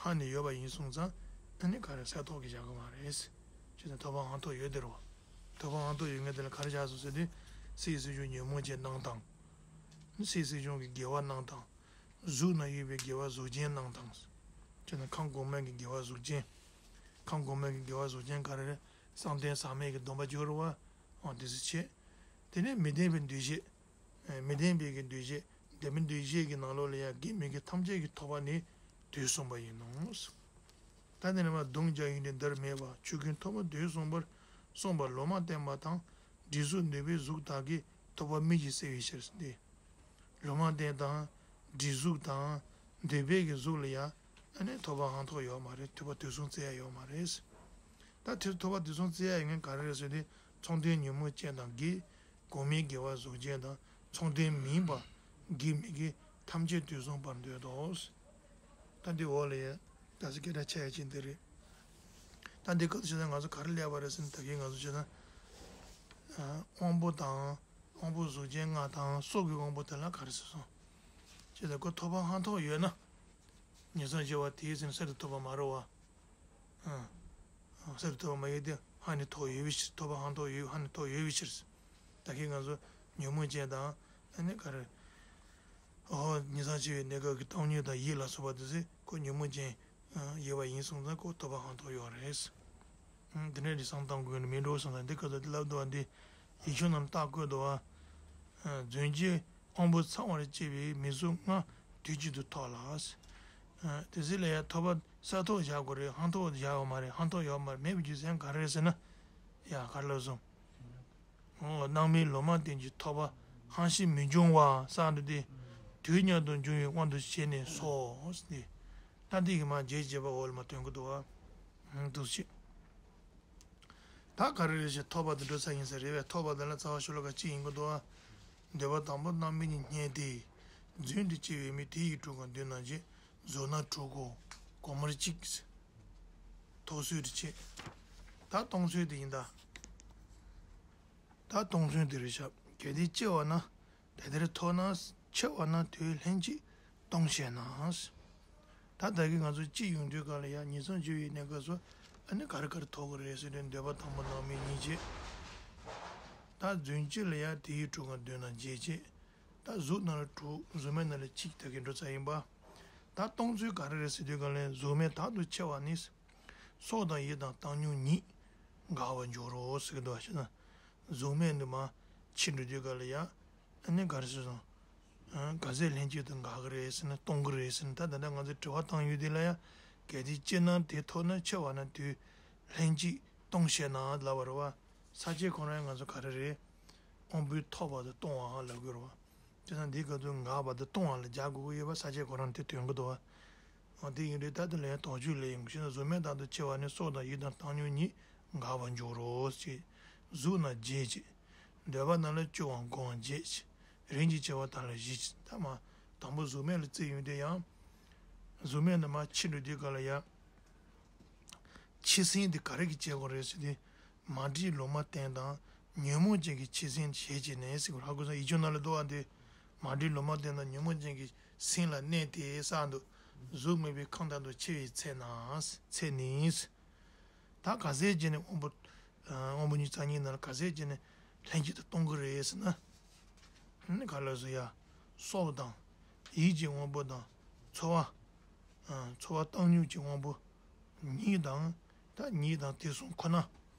ཧ་ནི་ཡོད་པ་ཡིན་སོང་ཙང་ཨ་ནི་ག་རེ་གསལ་ཐོགས་ཀྱི་བཞག་གི་མ་རེད། ཅེས་ནས་ཐོབ་པ་ཧང་ཐོགས་ཡོད་དེ་རོ། ཐོབ་པ་ཧང་ཐོགས་ཡོད་ངེས་དེ་ལ་ག་རེ་བཞག་སོང་ཟེར་དུས། སེམས་སེམས་བྱུང་ཉོན་མོངས་ཅན་རྣམས་དང་། སེམས་སེམས་བྱུང་གི་དགེ་བ་རྣམས་དང་། གཟུགས་ན་ཡོད་པའི་དགེ་བ་གཟུགས་ཅན་རྣམས་དང་། ཅེས་ནས་ཁམས་གོང་མའི་གི་དགེ་བ་གཟུགས་ཅན། ཁམས་གོང་མའི་གི་དགེ་བ་གཟུགས་ཅན་ག་རེ་རེད། བསམ་གཏན་ཟག་མེད་ཀྱི་སྡོམ་པ་སྦྱོར་བ། འོ་དེ་ཚོ་བྱེད། དེ་ནས་མི་ལྡན་པའི་འདུ་ཤེས། མི་ལྡན་པའི་གི་འདུ་ཤེས། ལྡན་མིན་འདུ་ཤེས་ཀྱི་ནང་ལོགས་ལ་ཡང་དགེ་མི་དགེ་ཐམས་ཅད་ཀྱིས་ཐོབ་པ་ནི་དུས་གསུངས་པ་ཡིན་ནོ། ད་དེ་ནས་མ་གདུང་རྒྱག་ཡུལ་ནི་འདིར་མེད་པ་ཆོས་ཀུན་ཐོབ་པ་དུས་གསུངས་པར་གསུངས་པ་ལོ་མ་བསྟན་པ་དང་། འབྲས་གཟུགས་ནུས་པའི་གཟུགས་དག་གིས་ཐོབ་པ་མིག་གིས་གསལ་བའི་ཕྱིར་ཏེ། ལོ་མ་བསྟན་དང་། འབྲས་གཟུགས་དང་། འདོད་པའི་གི་གཟུགས་ལ་ཡང་ཨ་ནི་ཐོབ་པ་ཧང་ཐོགས་ཡོད་མ་རེད། ཐོབ་པ་དུས་གསུམ་བཙལ་ཡ་ཡོད་མ་རེད། ད་དེ་ཐོབ་པ་དུས་གསུམ་བཙལ་ཡ་ཡོད་མཁན་ག་རེ་རེད་ཟེར་དུས་མཚུངས་ལྡན་ཉོན་མོངས་ཅན་དང་དགེ། གོང་མའི་དགེ་བ་གཟུགས་ཅན་དང་མཚུངས་ལྡན་མིན་པ། དགེ་མི་དགེ་ཐམས་ཅད་དུས་གསུམ་པར་འདོད་དོ། ད་འདི་འོག་ལ་ཡ། ད་སི་སྐད་གྲགས་ཆེ་ཡ་ཅིག་འདི་རེད། ད་འདི་སྐབས་སུ་བྱས་ན་ང་ཚོ་ག་རེ་ལས་པ་རེད་ཟེར་ན་ད་གིན་ང་ཚོ་བྱས་ན། དབང་པོ་དང་། དབང་པོ་གཟུགས་ཅན་ལྔ་དང་སྲོག་གི་དབང་པོ་དེ་ལ་ག་རེ་ཟེར་སོང་། ཅེས་དང་ཁོ་ཐོབ་པ་ཧང་ཐོགས་ཡོད་ན། ཉེས་སོང་སྐྱེ་བ་དེའི་ཚེ་ན་གསར་དུ་ཐོབ་པ་མ་རེད་བ། ཨ། གསར་དུ་ཐོབ་པ་མ་ཡིན་ཏེ་ཧ་ནི་ཐོགས་ཡོད་པའི་ཕྱིར། ཐོབ་པ་ཧང་ཐོགས་ཡོད། ཧ་ནི་ཐོགས་ཡོད་པའི་ཕྱིར། ད་གིན་ང་ཚོ་ཉོན་མོངས་ཅན་དང་ཨ་ནི་ག་རེ། ཨོ་ཉེས་སོང་སྐྱེ་བའི་གནས་སྐབས་ཀྱི་བཏང་སྙོམས་དང་ཡིད་ལ་སོགས་པ་དེ་ཚེ་ཁོ་ཉོན་མོངས་ཅན་ཡོད་པ་ཡིན་སོང་ཙང་ཁོ་ཐོབ་པ་ཧང་ཐོགས་ཡོད་རེད། འདི་ནས་ལི་སང་བཏང་དགོས་ནི་མིན་འགྲོ་སོང་ཙང་འདི་སྐབས་དུ་ལབ་འདུག་བ་འདི། ཡིག་ཆུང་ནང་ལ་རྟགས་བཀོད་འདུག་བ། རྫུན་གྱི་དབང་པོ་ཚང་བར་བྱེད་པའི་མི་གཟུགས་ལྔ་དུས་གཅིག་ཏུ་ཐོབ་ལ། དེ་ཚེ་ལ་ཡང་ཐོབ་པ་ས་ཐོག་བཞག་དགོས་རེད། ཧང་ཐོག་བཞག་ཡོད་མ་རེད། ཧང་ཐོག་ཡོད་མ་རེད། མེད་པའི་རྒྱུ་མཚན་ག་རེ་རེད་ཟེར་ན། ཡ་ག་རེ་ལབ་སོང་། ཨོ་སྣང་མེད་ལོ་མ་སྟེང་གི་ཐོབ་པ་ཧང་ཤིང་མི་འབྱུང་བ་གསུངས་འདུག་སྟེ། དུས་མཉམ་དུ་འབྱུང་བའི་དབང་དུ་བྱས་ནས་སོ། ད་འདི་གི་མ་རྗེས་བྱེད་པ་འོག་ལ་མ་སྟོན་གི་འདུག་བ། འདུག་ཅེས། ད་ག་རེ་རེད་ཞེས་ཐོབ་པ་དེ་འགྲོ་ས་ཡིན་ས་རེད་པས། ཐོབ་པ་དེ་ལ་རྩ་བ་ཤོ་ལོ་ཀ་གཅིག་ཡིན་གི་འདུག་བ། འདོད་པ་དང་པོ་སྣང་མེད་ཉིད་རྙེད་དེ། རྫུན་དུ་སྐྱེ་བའི་མི་དེ་ཡི་དྲུག་གམ་བདུན་ན་བརྗེ། གཟུགས་ན་དྲུག་གོ། གོང་མར་གཅིག་ཐོབ་ཚུལ་དུ་བྱེད། ད་སྟོང་ཚུལ་དེ་ཡིན་ད། ད་སྟོང་ཚུལ་དེ་རེད་ཤག་གལ་ཏེ་སྐྱེ་བ་ན། དེ་ལྟར་ཐོབ་ན་འཆི་བ་ན་དུས་ལྷན་ཅིག་སྟོང་བྱས་ན། ད་ད་གིན་ང་ཚོ་སྐྱེ་ཡོང་དུས་ག་ལ་ཡང་ངེས་སོང་བྱུང་བའི་གནས་སྐབས་སུ་ཨ་ནི་ག་རེ་ག་རེ་ཐོབ་ཀྱི་རེད་ཟེར་དུས་འདོད་པ་དང་པོ་སྣང་མེད་ཉིད་བྱེད། ད་རྫུན་སྐྱེ་ལ་ཡང་དེ་ཡི་དྲུག་གམ་བདུན་ན་བརྗེ་བྱེད། ད་གཟུགས་ན་ལ་དྲུག་གཟུགས་མེད་ན་ལ་གཅིག་ད་གིན་འགྲོ་ས་ཡིན་པ། ད་སྟོང་ཚུལ་ག་རེ་རེད་ཟེར་དུས་ག་ལ་གཟུགས་མེད་དག་ཏུ་འཆི་བ་ནི། སྲོག་དང་ཡིད་དང་བཏང་སྙོམས་ཉིད་འགག་པར་འགྱུར་རོ་ཟེར་གི་འདུག་བ། ཞེ་ན། གཟུགས་མེད་ནི་མ་འཆི་འགྲོ་དུས་ག་ལ་ཡ། ཨ་ནི་ག་རེ་ཟེར་སོང་། ག་ཚད་ལྷན་ཅིག་ཏུ་འགག་གི་རེད་ཟེར་ན་སྟོང་གི་རེད་ཟེར་ན། ད་ད་ལྟ་ང་ཚོས་དྲི་བ་བཏང་ཡོད་དེ་ལ་ཡ། གལ་ཏེ་སྐྱེས་ན་དེ་ཐོབ་ན་འཆི་བ་ན་དུས་ལྷན་ཅིག་སྟོང་བྱས་ན་ལབ་པ་རེད་བ། ས་བཅད་ཁོ་རང་ཡང་ང་ཚོ་ག་རེ་རེད། དབང་པོའི་ཐོབ་པ་དང་སྟོང་བ་ལབ་དགོས་རེད་བ། བྱས་ཙང་འདིའི་སྐབས་སུ་འགག་པ་དང་སྟོང་བ་ལ་སྦྱར་དགོས་ཀྱི་ཡོད་པ་ས་བཅད་ཁོ་རང་དེ་སྟོན་གྱི་འདུག་བ། འོ་དེ་ཡིན་དུས་ད་དེ་ལ་ཡང་དོགས་གཅོད་ལས་ཡོང་གི་ཞེ་ན། གཟུགས་མེད་དག་ཏུ་འཆི་བ་ནི་སྲོག་དང་ཡིད་དང་བཏང་སྙོམས་ཉིད་འགག་པར་འགྱུར་རོ་ཞེས། གཟུགས་ན་བརྗེ་བྱེད། འདོད་པ་རྣམས་ལ་སྐྱོ་བ་སྒོམ་བརྗེད་བྱེད། རིམ་གྱིས་འཆི་བ་དག་ལ་ཞི་བྱེད། ད་མ་དང་པོ་གཟུགས་མེད་ལ་བརྩི་ཡོང་དུས་ཡང་། གཟུགས་མེད་ནི་མ་འཆི་འགྲོ་དུས་ག་ལ་ཡ། འཆི་སེམས་དེ་ག་རེ་གིས་བྱེད་དགོས་རེད་ཟེར་དུས། མ་བསྒྲིབས་ལོག་མ་བརྟན་དང་ཉོན་མོངས་ཅན་གྱི་འཆི་སེམས་ཞེས་བྱས་ནས་ཟེར་གོ། ཧ་གོ་སོང་། ཡིག་ཆུང་ནང་ལ་འདུག་བ་འདི། མ་བསྒྲིབས་ལོག་མ་བརྟན་དང་ཉོན་མོངས་ཅན་གྱི་སེམས་ལ་གནས་ཏེ་གསུངས་འདུག་གཟུགས་མེད་པའི་ཁམས་དག་ཏུ་འཆི་བའི་ཚེ་ན། ཚེ་ནི། ད་ག་ཚད་བྱས་ནས་དབང་པོ། དབང་པོ་ཉི་ཤུ་རྩ་གཉིས་ནང་ལ་ག་ཚད་བྱས་ནས་ལྷན་ཅིག་ཏུ་སྟོང་གི་རེད་ཟེར་ན། ཨ་ནི་ག་ལ་སོ་ཡ། སྲོག་དང་། ཡིད་ཀྱི་དབང་པོ་དང་། ཚོར་བ། ཚོར་བ་བཏང་སྙོམས་ཀྱི་དབང་པོ། ཉིད་དང་། ད་ཉིད་དང་དེ་གསུམ་ཁོ་ན།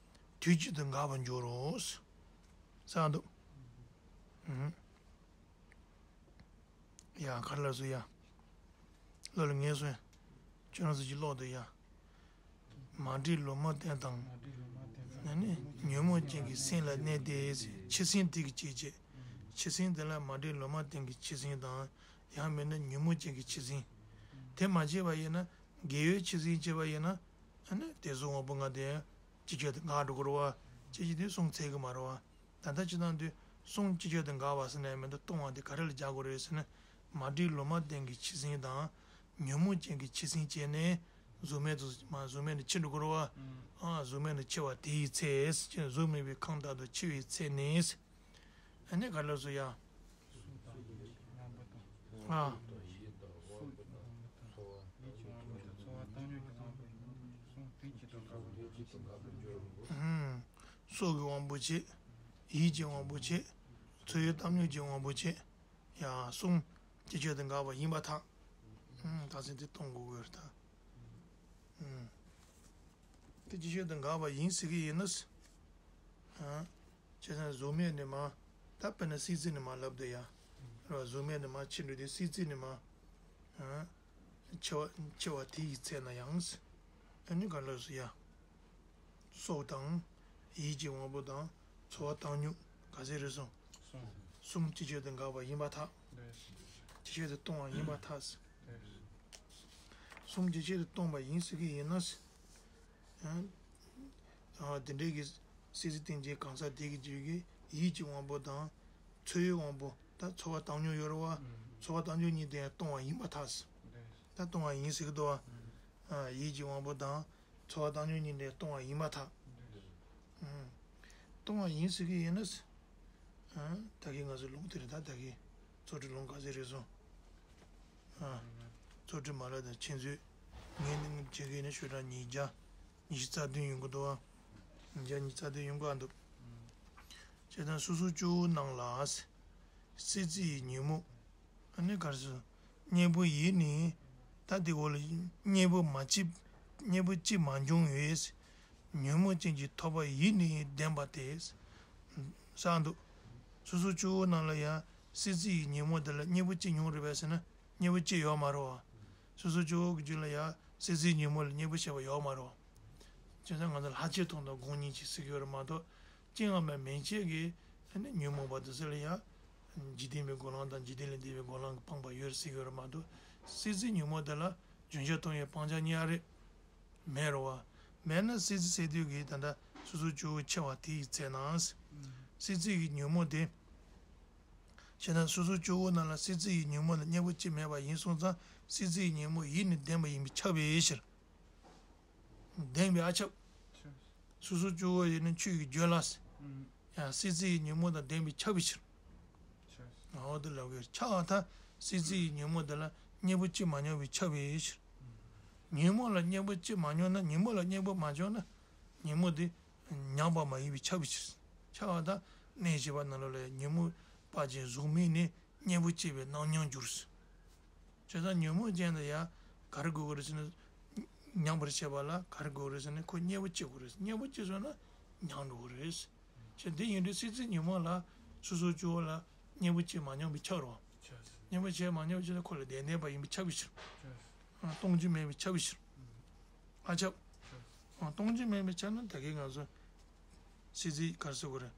དུས་གཅིག་ཏུ་འགག་པར་འགྱུར་རོ། གསུངས་འདུག་ཨུམ། ཡ་ག་རེ་ལབ་སོང་ཡ། བློ་ལ་ངེས་སོང་ཡ། ཁྱོད་རང་ཚོ་ཅིག་ཀློག་དང་ཡ། མ་བསྒྲིབས་ལོག་མ་བརྟན་དང་། ཨ་ནི་ཉོན་མོངས་ཅན་གྱི་སེམས་ལ་གནས་ཏེ། འཆི་སེམས་དེ་གིས་བྱེད་བྱེད། འཆི་སེམས་དེ་ལ་མ་བསྒྲིབས་ལོག་མ་བརྟན་གྱི་འཆི་སེམས་དང་། ཡང་མིན་ན་ཉོན་མོངས་ཅན་གྱི་འཆི་སེམས། དེ་མ་བྱས་པ་ཡིན་ན། དགེ་བའི་འཆི་སེམས་བྱས་པ་ཡིན་ན། ཨ་ནི་དེ་གཟུགས་དབང་པོ་ལྔ་དེ་ཅིག་ཅར་དུ་འགག་འགྲོ་གི་རེད་བ། ཅི་ཞིག་དེ་གསུང་ཚད་གི་མ་རེད་བ། ད་ལྟ་ཅི་ལྟར་དུ་གསུང་ཅི་ཅར་དུ་འགག་པ་ཟེར་ནས་མི་འདུག་སྟོང་བ་དེ་ག་རེ་ལ་སྦྱར་དགོས་རེད་ཟེར་ན། མ་བསྒྲིབས་ལོག་མ་བརྟན་གྱི་འཆི་སེམས་དང་། ཉོན་མོངས་ཅན་གྱི་འཆི་སེམས་བྱས་ནས། གཟུགས་མེད་དུ་མ་གཟུགས་མེད་དུ་འཆི་འགྲོ་གི་རེད་བ། ཨ་གཟུགས་མེད་དུ་འཆི་བ་དེའི་ཚེ། གཟུགས་མེད་པའི་ཁམས་དག་ཏུ་འཆི་བའི་ཚེ་ནི། ཨ་ནི་ག་ལ་སོ་ཡ། ཨ། སྲོག་གི་དབང་པོ་བྱེད། ཡིད་ཀྱི་དབང་པོ་བྱེད། ཚོར་བའི་བཏང་སྙོམས་ཀྱི་དབང་པོ་བྱེད། ཡང་གསུམ་ཅིག་ཅར་དུ་འགག་པ་ཡིན་པར་ཐལ། ད་ཚེ་འདི་གཏོང་དགོས་དགོས་རེད་ད། དེ་ཅིག་ཅར་དུ་འགག་པ་ཡིན་ཟེར་གི་ཡིན་ན། བྱས་ཙང་གཟུགས་མེད་ནས་མར། ད་དཔེར་ན་སྲིད་རྩེ་ནས་མར་ལབ་དུས་ཡ། རེད་བ། གཟུགས་མེད་ནས་མར་འཆི་འགྲོ་དུས་སྲིད་རྩེ་ནས་མར། འཆི་བ་འཆི་བ་དེ་ཡི་ཚེ་ན་ཡང་། ཨ་ནི་ག་ལ་སོ་ཡ། སྲོག་དང་། ཡིད་ཀྱི་དབང་པོ་དང་། ཚོར་བ་བཏང་སྙོམས་ག་ཚད་རེད་སོང་། གསུམ་ཅིག་ཅར་དུ་འགག་པ་ཡིན་པར་ཐལ། ཅིག་ཅར་དུ་སྟོང་བ་ཡིན་པར་ཐལ། གསུམ་ཅིག་ཅར་དུ་སྟོང་པ་ཡིན་ཟེར་གི་ཡིན་ན། ཨ། དེ་འདྲའི་གི་སྲིད་རྩེ་སྟེང་གི་གང་ཟག་དེ་གི་རྒྱུད་ཀྱི་ཡིད་ཀྱི་དབང་པོ་དང་། ཚོར་བའི་དབང་པོ། ད་ཚོར་བ་བཏང་སྙོམས་ཡོད་རེད་བ། ཚོར་བ་བཏང་སྙོམས་གཉིས་དེ་སྟོང་བ་ཡིན་པར་ཐལ། ད་སྟོང་བ་ཡིན་ཟེར་གི་འདུག་བ། ཡིད་ཀྱི་དབང་པོ་དང་། ཚོར་བ་བཏང་སྙོམས་གཉིས་དེ་སྟོང་བ་ཡིན་པར་ཐལ། སྟོང་བ་ཡིན་ཟེར་གི་ཡིན་ན། ད་གིན་ང་ཚོ་ལུང་དེ་རེད་ད། ད་གིན་ཚོགས་སྒྲིག་ལུང་ག་ཚོད་རེད་སོང་། ཚོགས་སྒྲིག་མ་ལག་དང་ཆེད་མཛོད། ངས་ནི་བྱེད་ཀྱི་ཡིན་ན་ཤོག་གྲངས་ཉིས་བརྒྱ་ཉི་ཤུ་རྩ་བདུན་ཡོང་གི་འདུག་བ། ཉིས་བརྒྱ་ཉི་ཤུ་རྩ་བདུན་ཡོང་གི་འདུག་བྱས་ཙང་སོ་སོ་སྐྱོ་བོ་རྣམས་ལ། སྲིད་རྩེ་ཡི་ཉོན་མོངས། ཨ་ནི་ག་རེ་ཟེར། གཉེན་པོ་ཡིས་ནི། ད་དེ་འོག་ལ་གཉེན་པོ་མ་གཅིག་གཉེན་པོ་གཅིག་མ་འབྱུང་བས། ཉོན་མོངས་ཅན་གྱི་ཐོབ་པ་ཡིས་ནི་བདེན་པ་སྟེ། བསགས་འདུག་སོ་སོ་སྐྱེ་བོ་རྣམས་ལ་ཡང་སྲིད་རྩེ་ཡི་ཉོན་མོངས་དེ་ལ་གཉེན་པོ་གཅིག་མྱོང་རེད་པས་ཟེར་ན་གཉེན་པོ་གཅིག་ཡོད་མ་རེད་བ། སོ་སོ་སྐྱེ་བོ་གི་རྒྱུད་ལ་ཡང་སྲིད་རྩེའི་ཉོན་མོངས་ལ་གཉེན་པོ་བྱས་པ་ཡོད་མ་རེད་བ། བྱས་ཙང་ང་ཚོ་ལྷག་བཅས་མཐོང་དང་སྒོམ་གཉིས་ཀྱིས་ཟེར་གྱི་ཡོད་རེད་མ་གཏོགས་སྐྱེ་བ་མེད་མན་ཆད་ཀྱི་ཨ་ནི་ཉོན་མོངས་པ་དེ་ཚོ་ལ་ཡང་འཇིག་རྟེན་པའི་སྒོམ་ལམ་དང་འཇིག་རྟེན་ལས་འདས་པའི་སྒོམ་ལམ་གྱིས་སྤངས་པ་ཡོད་ཟེར་གྱི་ཡོད་རེད་མ་གཏོགས་སྲིད་རྩེའི་ཉོན་མོངས་དེ་ལ་རྒྱུན་ཆགས་མཐོང་བའི་སྤང་བྱ་གཉིས་ཨ་རེད། མེད་རེད་བ། མེད་ན་སྲིད་རྩེ་སྲིད་དུས་ཀྱི་ད་ལྟ་སོ་སོ་སྐྱེ་བོ་ཆེ་བ་དེ་ཡི་ཚེ་ན། སྲིད་རྩེ་ཡི་ཉོན་མོངས་དེ། བྱས་ན་སོ་སོ་སྐྱེ་བོ་རྣམས་ལ་སྲིད་རྩེ་ཡི་ཉོན་མོངས་ལ་གཉེན་པོ་གཅིག་མེད་པ་ཡིན་སོང་ཙང་སྲིད་རྩེ་ཡི་ཉོན་མོངས་ཡིད་ནི་ལྡན་པ་ཡིན་པས་ཁྱབ་པའི་ཕྱིར། ལྡན་པའི་ཨ་ཁྱབ། སོ་སོ་སྐྱེ་བོ་ཡིན་ན་ཆོས་ཀྱི་རྒྱུད་ལ། ཡང་སྲིད་རྩེ་ཡི་ཉོན་མོངས་དང་ལྡན་པས་ཁྱབ་པའི་ཕྱིར། འོ་དེ་ལབ་དགོས་ཁྱབ་པ་དང་སྲིད་རྩེ་ཡི་ཉོན་མོངས་དེ་ལ་གཉེན་པོ་གཅིག་མ་མྱོང་བས་ཁྱབ་པའི་ཕྱིར། ཉོན་མོངས་ལ་གཉེན་པོ་གཅིག་མ་མྱོང་ན་ཉོན་མོངས་ལ་གཉེན་པོ་མ་བྱུང་ན་ཉོན་མོངས་དེ་མྱང་བ་མ་ཡིན་པས་ཁྱབ་པའི་ཕྱིར། ཁྱབ་པ་དང་གནས་བཞི་པ་ནང་ལོགས་ལ་ཉོན་མོངས་པ་ཅན་གཟུགས་མེད་ནི་གཉེན་པོ་གཅིག་པའི་རྣམ་མྱོང་འགྱུར། བྱས་ཙང་ཉོན་མོངས་ཅན་དུ་ཡང་ག་རེ་དགོས་ཀྱི་རེད་ཟེར་ན། མྱང་བར་བྱེད་པ་ལ་ག་རེ་དགོས་ཀྱི་རེད་ཟེར་ན་ཁོ་གཉེན་པོ་གཅིག་དགོས་རེད། གཉེན་པོ་གཅིག་བཟོས་ན་མྱང་འགྲོ་གི་རེད། བྱས་འདི་ཡིན་དུས་སྲིད་རྩེ་ཉོན་མོངས་ལ་སོ་སོ་སྐྱེ་བོ་ལ་གཉེན་པོ་གཅིག་མ་མྱོང་བས་ཁྱབ་རོ། གཉེན་པོ་གཅིག་མ་མྱོང་བ་ཅིག་ལ་ཁོ་ལ་ལྡན་ལྡན་པ་ཡིན་པས་ཁྱབ་པའི་ཕྱིར། སྟོང་རྒྱུ་མེད་པས་ཁྱབ་པའི་ཕྱིར། ཨ་ཁྱབ། སྟོང་རྒྱུ་མེད་པས་ཁྱབ་ན་ད་གིན་ང་ཚོ་སྲིད་རྩེ་ག་རེ་ཟེར་དགོས་རེད།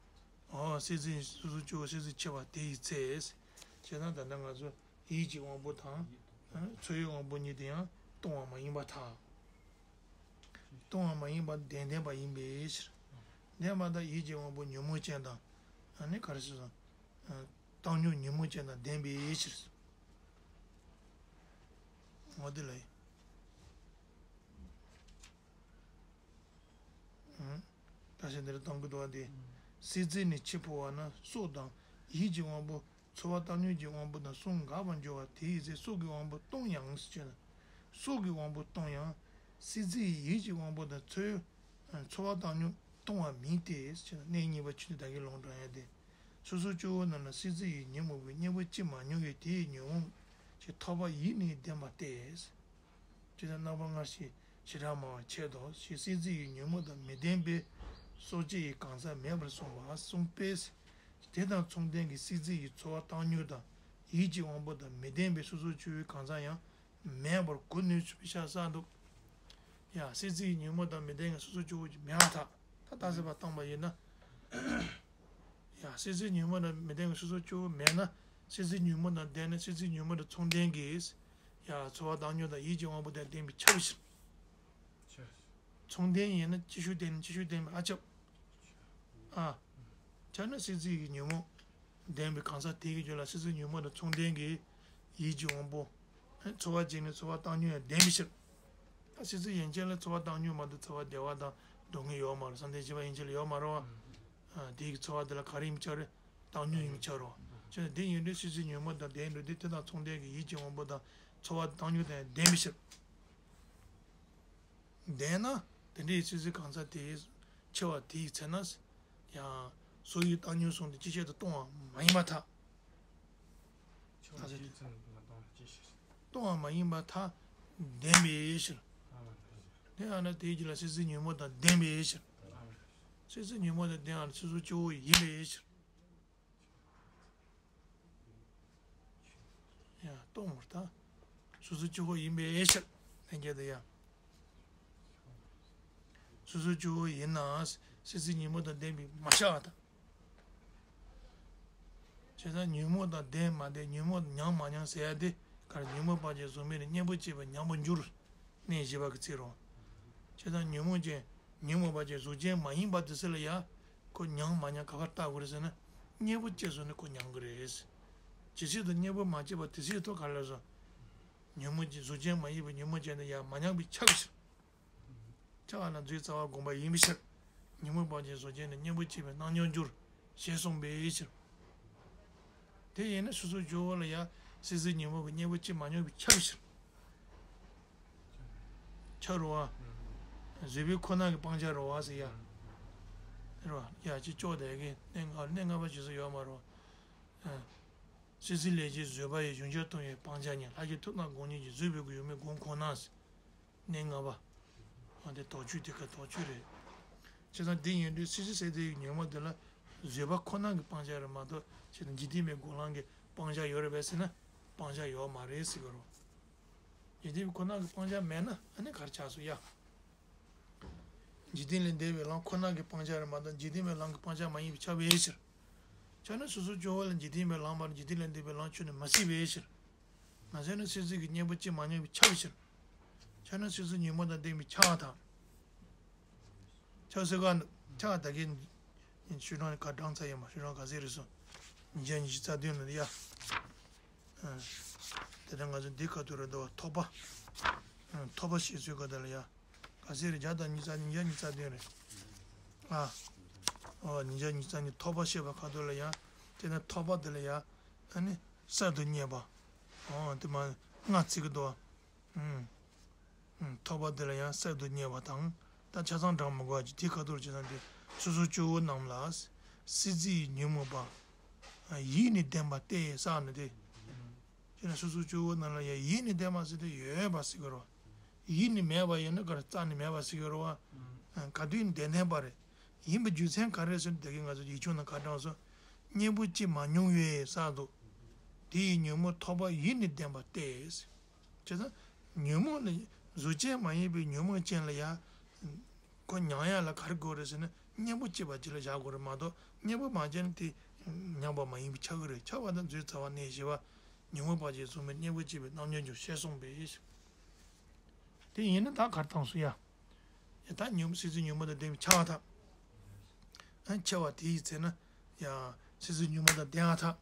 ཨོ་སྲིད་རྩེ་སོ་སོ་སྐྱེ་བོ་སྲིད་རྩེ་ཆེ་བ་དེ་ཡི་ཚེ། བྱས་ཙང་ད་ལྟ་ང་ཚོ་ཡིད་ཀྱི་དབང་པོ་དང་། ཚོར་བའི་དབང་པོ་གཉིས་དེ་ཡང་སྟོང་བ་མ་ཡིན་པར་ཐལ། སྟོང་བ་མ་ཡིན་པར་ལྡན་ལྡན་པ་ཡིན་པའི་ཕྱིར། ལྡན་པ་དང་ཡིད་ཀྱི་དབང་པོ་ཉོན་མོངས་ཅན་དང་། ཨ་ནི་ག་རེ་ཟེར་སོང་། བཏང་སྙོམས་ཉོན་མོངས་ཅན་དང་ལྡན་པའི་ཕྱིར། འོ་དེ་ལ་ཡིན། ད་ཆ་འདིར་གཏོང་གི་འདུག་བ་དེ། སྲིད་རྩེ་ནི་འཆི་འཕོ་བ་ན་སྲོག་དང་ཡིད་ཀྱི་དབང་པོ་ཚོར་བ་བཏང་སྙོམས་ཀྱི་དབང་པོ་དང་གསུམ་འགག་པར་འགྱུར་བ་དེ་ཡི་ཚེ་སྲོག་གི་དབང་པོ་སྟོང་ཡང་ཟེར་ན། སྲོག་གི་དབང་པོ་སྟོང་ཡང་། སྲིད་རྩེ་ཡི་ཡིད་ཀྱི་དབང་པོ་དང་ཚོར་ཚོར་བ་བཏང་སྙོམས་སྟོང་བ་མིན་ཏེ་ཟེར་ན། གནས་གཉིས་པ་ཆོས་ཉིད་བདག་གི་ལུང་དྲངས་ཡ་དེ། སོ་སོ་སྐྱེ་བོ་རྣམས་ལ་སྲིད་རྩེ་ཡི་ཉོན་མོངས་པའི་གཉེན་པོ་ཅིས་མ་མྱོང་བའི་དེའི་ཉོན་མོངས་ཀྱི་ཐོབ་པ་ཡིད་ནི་ལྡན་པ་སྟེ། ཅི་ལྟར་རྣམ་པ་སྔར་བཞིན་བྱེ་བྲག་སྨྲ་བར་བྱེད་དོ་ཞེས་སྲིད་རྩེ་ཡི་ཉོན་མོངས་དང་མི་ལྡན་པའི་སྲོག་བཅད་ཡི་གང་ཟག་མེད་པར་གསུངས་པ་གསུངས་པས། དེ་དང་མཚུངས་ལྡན་གྱི་སྲིད་རྩེ་ཡི་ཚོར་བ་བཏང་སྙོམས་དང་ཡིད་ཀྱི་དབང་པོ་དང་མི་ལྡན་པའི་སོ་སོ་སྐྱེ་བོའི་གང་ཟག་ཡང་མེད་པར་གོ་ནུས་པའི་ཤ་ཟ་འདུག་ཡ་སྲིད་རྩེ་ཡི་ཉོན་མོངས་དང་མི་ལྡན་གྱི་སོ་སོ་སྐྱེ་བོ་ཅིག་མེད་པར་ཐལ། ད་རྟགས་གསལ་བ་བཏང་པ་ཡིན་ན། ཡང་སྲིད་རྩེའི་ཉོན་མོངས་དང་མི་ལྡན་གྱི་སོ་སོ་སྐྱེ་བོ་མེད་ན། སྲིད་རྩེའི་ཉོན་མོངས་དང་ལྡན་ན་སྲིད་རྩེའི་ཉོན་མོངས་དང་མཚུངས་ལྡན་གྱི། ཡང་ཚོར་བ་བཏང་སྙོམས་དང་ཡིད་ཀྱི་དབང་པོ་དང་ལྡན་པའི་ཆ་བཞིན། མཚུངས་ལྡན་ཡིན་ན་ཅི་ཞིག་ལྡན་ན་ཅི་ཞིག་ལྡན་པའི་ཨ་ཁྱབ། ཨ། ཁྱབ་ན་སྲིད་རྩེ་ཡི་ཉོན་མོངས་ལྡན་པའི་གང་ཟག་དེ་གི་རྒྱུད་ལ་སྲིད་རྩེའི་ཉོན་མོངས་དང་མཚུངས་ལྡན་གྱི་ཡིད་ཀྱི་དབང་པོ། ཚོར་བ་བྱས་ནས་ཚོར་བ་བཏང་སྙོམས་ཡང་ལྡན་པའི་ཕྱིར། ད་སྲིད་རྩེ་ཡན་ཆད་ལ་ཚོར་བ་བཏང་སྙོམས་མ་གཏོགས་ཚོར་བ་བདེ་བ་དང་སྡུག་བསྔལ་ཡོད་མ་རེད། བསམ་གཏན་བཞི་པ་ཡན་ཆད་ལ་ཡོད་མ་རེད་བ། ཨ། དེའི་ཚོར་བ་དེ་ལ་ག་རེ་ཡིན་པའི་ཆ་རེད། བཏང་སྙོམས་ཡིན་པའི་ཆ་རེད་བ། བྱས་ན་དེ་ཡིན་དུས་སྲིད་རྩེའི་ཉོན་མོངས་དང་ལྡན་འགྲོ་དུས་དེ་དང་མཚུངས་ལྡན་གྱི་ཡིད་ཀྱི་དབང་པོ་དང་ཚོར་བ་བཏང་སྙོམས་དང་ལྡན་པའི་ཕྱིར། ལྡན་ན་དེ་འདྲའི་སྲིད་རྩེའི་གང་ཟག་དེའི་ཆེ་བ་དེའི་ཚེ་ན། ཡང་སོ་ཡི་བཏང་སྙོམས་གསུམ་དེ་ཅི་བྱེད་དུ་སྟོང་བ་མ་ཡིན་པར་ཐལ། ཆོས་ཅན་ཚུལ་མ་གཏོང་བ་ཅི་ཞིག་སྟོང་བ་མ་ཡིན་པར་ཐལ། ལྡན་པའི་ཕྱིར། དེ་ཡང་ན་དེའི་རྒྱུད་ལ་སྲིད་རྩེའི་ཉོན་མོངས་དང་ལྡན་པའི་ཕྱིར། སྲིད་རྩེའི་ཉོན་མོངས་དང་ལྡན་ཡང་སོ་སོ་སྐྱེ་བོ་ཡིན་པའི་ཕྱིར། ཡང་སྟོང་པར་ཐལ། སོ་སོ་སྐྱེ་བོ་ཡིན་པའི་ཕྱིར། ལྷན་སྐྱེས་དེ་ཡང་། སོ་སོ་སྐྱེ་བོ་ཡིན་ན་སྲིད་རྩེའི་ཉོན་མོངས་དང་ལྡན་པས་མ་ཤར་བར་ཐལ། བྱས་ཙང་ཉོན་མོངས་དང་ལྡན་མ་ལྡན་ཉོན་མོངས་མྱང་མ་མྱང་ཟེར་ཡ་དེ་ག་རེ། ཉོན་མོངས་པ་ཅན་གཟུགས་མེད་ནི་གཉེན་པོ་བྱས་པས་མྱང་བར་འགྱུར། གནས་བཞི་པ་གི་ཚིག་རོ། བྱས་ཙང་ཉོན་མོངས་ཅན་ཉོན་མོངས་པ་ཅན་གཟུགས་ཅན་མ་ཡིན་པ་དེ་ཚོ་ལ་ཡང་ཁོ་མྱང་མ་མྱང་ག་པར་བལྟ་དགོས་རེད་ཟེར་ན། གཉེན་པོ་བྱས་སོང་ན་ཁོ་མྱང་གི་རེད། ཇི་སྲིད་དུ་གཉེན་པོ་མ་བྱས་པ་དེ་སྲིད་དུ་ག་རེ་ལབ་སོང་། ཉོན་མོངས་ཅན་གཟུགས་ཅན་མ་ཡིན་པའི་ཉོན་མོངས་ཅན་དེ་ཡང་མ་མྱང་བའི་ཆ་གི་ཕྱིར། ཆ་བ་ལ་རྫུའི་རྩ་བ་བསྒོམ་པ་ཡིན་པའི་ཕྱིར། ཉོན་མོངས་པ་ཅན་གཟུགས་ཅན་ནི་གཉེན་པོ་བྱས་པའི་རྣམ་མྱོང་འགྱུར། ཞེས་གསུངས་པའི་ཕྱིར། དེ་ཡིན་ན་སོ་སོ་སྐྱེ་བོ་ལ་ཡང་སྲིད་རྩེའི་ཉོན་མོངས་ཀྱི་གཉེན་པོ་བྱས་མ་མྱོང་བའི་ཆ་གི་ཕྱིར། ཆ་རུང་བ། བཟོད་པའི་ཁོ་ན་གི་སྤང་བྱ་རུང་བ་ཟེར་ཡ། རེད་བ། ཡ་གཅིག་ལྕོགས་དེ་གི་གནས་ལྔ་གནས་ལྔ་པ་ཅིག་སུ་ཡོད་མ་རུང་བ། སྲིད་རྩེའི་ལས་ཀྱི་བཟོད་པ་ཡི་གཞུང་ཆ་སྟོན་པའི་སྤང་བྱ་ཉིད་ལྷ་བརྒྱའི་མཐུ་རྣམས་དགོངས་ཉིད་ཀྱི་བཟོད་པའི་སྒོ་ཡོད་མེད་སྒོམ་ཁོ་ན། གནས་ལྔ་པ། འོ་དེ་དོགས་གཅོད་དེ་ཀ་དོགས་གཅོད་རེད། བྱས་ཙང་འདི་ཡིན་དུས་སྲིད་རྩེ་སྲེད་མཐའི་ཉོན་མོངས་དེ་ལ་ བཟོད་པ་ཁོ་ན་གི་སྤང་བྱ་རེད་མ་གཏོགས་ཕྱིར་འཇིག་རྟེན་པའི་སྒོ་ལམ་གྱི་སྤང་བྱ་ཡོད་རེད་པས་ཟེར་ན་སྤང་བྱ་ཡོད་མ་རེད་ཟེར་གི་རེད། འཇིག་རྟེན་པའི་ཁོ་ན་གི་སྤང་བྱ་མེད་ན་ཨ་ནི་ག་རེ་ཆགས་སོང་ཡ། འཇིག་རྟེན་ལས་འདས་པའི་ལམ་ཁོ་ན་གི་སྤང་བྱ་རེད་མ་གཏོགས་འཇིག་རྟེན་པའི་ལམ་གྱི་སྤང་བྱ་མ་ཡིན་པས་ཁྱབ་པའི་ཕྱིར། ཁྱབ་ན་སོ་སོ་སྐྱེ་བོ་ལ་འཇིག་རྟེན་པའི་ལམ་པར་འཇིག་རྟེན་ལས་འདས་པའི་ལམ་ཁྱོན་ནས་མ་སྲིད་པའི་ཕྱིར། མ་ཟད་ན་སྲིད་རྩེ་གི་གཉེན་པོ་ཅིས་མ་ཉམས་པའི་ཁྱབ་པའི་ཕྱིར། ཁྱབ་ན་སྲིད་རྩེ་ཉོན་མོངས་དང་ལྡན་པའི་ཁྱབ་པ་དང་། ཁྱབ་ཟེར་ག་ཁྱབ་ད་གིན་ཤུ་གྲངས་ཁ་གྲངས་ཚ་ཡིན་མ་ཤུ་གྲངས་ག་ཚད་རེད་སོང་། ཉིས་བརྒྱ་ཉི་ཤུ་རྩ་བདུན་ལ་ཡ། དེ་ལྟར་ང་ཚོ་འདི་ཁ་ཐུག་རེད་འདུག་བ་ཐོགས་པ། ཐོགས་པ་ཞེས་ཚུལ་ག་དེ་ལ་ཡ། ག་ཚད་རེད་བརྒྱ་དང་ཉི་ཤུ་རྩ་ཉིས་བརྒྱ་ཉི་ཤུ་རྩ་བདུན་རེད། ཨ། ཨོ་ཉིས་བརྒྱ་ཉི་ཤུ་རྩ་གཉིས་ཐོགས་པ་བཤད་པ་ཁ་ཐུག་ལ་ཡ། དེ་ནས་ཐོགས་པ་དེ་ལ་ཡ། ཨ་ནི་གསར་དུ་རྙེད་པ། ཨོ་དེ་མ་ང་ཚིག་གི་འདུག་བ། ཐོགས་པ་དེ་ལ་ཡང་གསར་དུ་རྙེད་པ་དང་། ད་ཆ་ཚང་བགྲང་མི་དགོས་ཀྱི་དེ་ཁ་ཐུག་ཅི་ཙམ་དེ་སོ་སོ་སྐྱེ་བོ་རྣམས་ལ་སྲིད་རྩེ་ཡི་ཉོན་མོངས་པ། ཡིད་ནི་ལྡན་པ་སྟེ་བསགས་ནས་ཏེ། ཅེ་ན་སོ་སོ་སྐྱེ་བོ་རྣམས་ལ་ཡང་ཡིད་ནི་ལྡན་པ་ཟེར་ཏེ་ཡོད་པ་ཟེར་གི་རོ། ཡིད་ནི་མེད་པ་ཡིན་ན་ག་རེ་རྩ་ནི་མེད་པ་ཟེར་གི་རོ་བ། ག་དུས་ནི་བདེན་བདེན་པ་རེད། ཡིན་པའི་རྒྱུ་མཚན་ག་རེ་ཟེར་ན་དེ་གི་ང་ཚོ་ཡིག་ཆུང་ནང་ཁ་དྲངས་སོ། གཉེན་པོ་ཅིས་མ་མྱོང་བའི་བསགས་འདུག་དེ་ཡི་ཉོན་མོངས་ཐོགས་པ་ཡིད་ནི་ལྡན་པ་སྟེ། བྱས་ཙང་། ཉོན་མོངས་ནི་གཟུགས་ཅན་མ་ཡིན་པའི་ཉོན་མོངས་ཅན་ལ་ཡང་། ཁོ་མྱང་ཡ་ལ་ག་རེ་དགོས་རེད་ཟེར་ན་གཉེན་པོ་སྐྱེས་པ་ཅིག་ལ་བཞག་དགོས་རེད་མ་གཏོགས་གཉེན་པོ་མ་སྐྱེས་ན་དེ་མྱང་བ་མ་ཡིན་པའི་ཆགས་ཀྱི་རེད། ཁྱབ་པ་དང་མཛོད་རྩ་བ་ནས་ཞེས་པ་ཉོན་མོངས་པ་ཅན་གཟུགས་མེད་གཉེན་པོ་སྐྱེས་པའི་རྣམ་སྨིན་འཇུག་ཞེས་གསུངས་པས། དེ་ཡིན་ན་ད་གར་བཏང་སོ་ཡ། ཡ་ད་ཉོན་སྲིད་རྩེ་ཉོན་མོངས་དང་ལྡན་པའི་ཆགས་པ་ཐག་ཨ་ཆེ་བ་དེ་ཡི་ཚེ་ན་ཡ་སྲིད་རྩེ་ཉོན་མོངས་དང་ལྡན་པ་ཐག་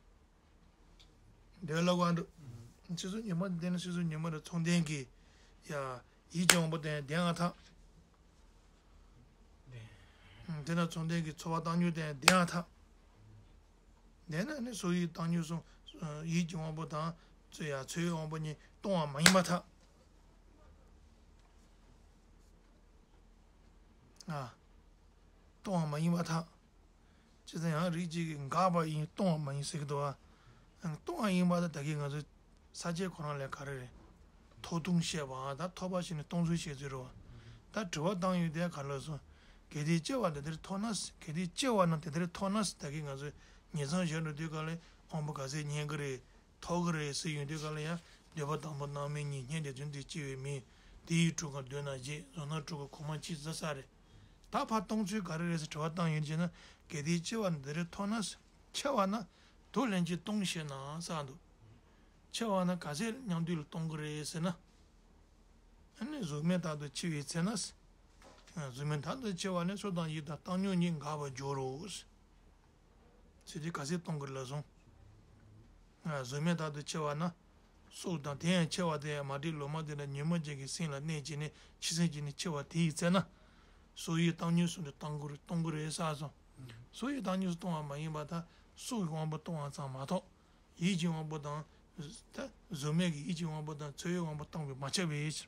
དེ་ལ་དབང་དུ། སྲིད་རྩེ་ཉོན་མོངས་དང་ལྡན་ན་སྲིད་རྩེ་ཉོན་མོངས་དང་མཚུངས་ལྡན་གྱི། ཡ། ཡིད་ཀྱི་དབང་པོ་དང་ལྡན་པ་ཐག་དེ་དང་མཚུངས་ལྡན་གྱི་ཚོར་བ་བཏང་སྙོམས་དང་ལྡན་པ་ཐག་ལྡན་ན་ནི་སོ་ཡི་བཏང་སྙོམས་སོང་། ཡིད་ཀྱི་དབང་པོ་དང་། ཚོར་ཡ་ཚོར་བའི་དབང་པོ་གཉིས་སྟོང་བ་མ་ཡིན་པ་ཐག་ཨ། སྟོང་བ་མ་ཡིན་པ་ཐག་བྱས་ཙང་ཡང་རིགས་གཅིག་གིས་འགག་པ་ཡིན་སྟོང་བ་མ་ཡིན་ཟེར་གྱི་འདུག་བ། སྟོང་བ་ཡིན་པ་དང་ད་གིན་ང་ཚོས་ས་བཅད་ཁོ་རང་ལས་ག་རེ་རེད། ཐོགས་སྟོང་བཤད་པ་ད་ཐོགས་པ་ཞེས་ནི་སྟོང་ཚུལ་བཤད་ཚུལ་རེད་བ། ད་དྲི་བ་བཏང་ཡོད་དེ་ག་ལ་སོང་། གལ་ཏེ་སྐྱེ་བ་འདི་ལྟར་ཐོགས་ན། གལ་ཏེ་སྐྱེ་བ་ན་དེ་ལྟར་ཐོགས་ན་ད་གིན་ང་ཚོས་ཉིས་བརྩེགས་བཞག་འགྲོ་དུས་ག་ལ་དབང་པོ་ག་ཚད་རྙེད་ཀྱི་རེད། ཐོགས་ཀྱི་རེད་ཟེར་ཡོང་དུས་ག་ལ་ཡང་འདོད་པ་དང་པོ་རྣམ་སྨིན་གཉིས་རྙེད་དེ་རྫུན་དུ་སྐྱེ་བའི་མིང་། དེ་ཡི་དྲུག་ཀ་འདོད་ན་བརྗེད་བཟོད་ན་དྲུག་ཀ་གོང་མ་གཅིག་ཟ་ས་རེད། ད་ཕར་སྟོང་ཚུལ་ག་རེ་རེད་ཟེར་དྲི་བ་བཏང་ཡོང་དུས་ན་གལ་ཏེ་སྐྱེ་བ་འདི་རེད་ཐོགས་ན། འཆི་བ་ན་དུ་ལན་གཅིག་སྟོང་ཞེ་ན་བསགས་འདུག་འཆི་བ་ན་ག་ཚད་མཉམ་དུ་ལ་སྟོང་གི་རེད་ཟེར་ན། ཨ་ནི་གཟུགས་མེད་ལྟར་དུ་འཆི་བའི་ཚེ་ན། གཟུགས་མེད་ལྟར་དུ་འཆི་བ་ནི་སྲོག་དང་ཡིད་དང་བཏང་སྙོམས་གཉིས་འགག་པར་འགྱུར་རོ། ཚེ་འདི་ག་ཚད་སྟོང་གི་ལ་སོང་། གཟུགས་མེད་ལྟར་དུ་འཆི་བ་ན། སྲོག་དང་དེ་ཡང་འཆི་བ་དེ་ཡང་མ་འདྲིས་ལོ་མ་དེ་ལ་ཉོན་མོངས་ཅན་གྱི་སེམས་ལ་གནས་བྱས་ནས་འཆི་སེམས་ཀྱིས་ནི་འཆི་བ་དེ་ཡི་ཚེ་ན། སྲོག་ཡིད་བཏང་སྙོམས་སུ་ནི་སྟོང་གི་རེད་སྟོང་གི་རེད་བསགས་སོང་། སྲོག་ཡིད་བཏང་སྙོམས་སུ་སྟོང་བ་མ་ཡིན་པར་ཐལ། སྲོག་གི་དབང་པོ་སྟོང་བ་ཙམ་མ་གཏོགས། ཡིད་ཀྱི་དབང་པོ་དང་། ད་གཟུགས་མེད་ཀྱི་ཡིད་ཀྱི་དབང་པོ་དང་ཚོར་བའི་དབང་པོ་སྟོང་བས་མ་ཁྱབ་པའི་ཕྱིར།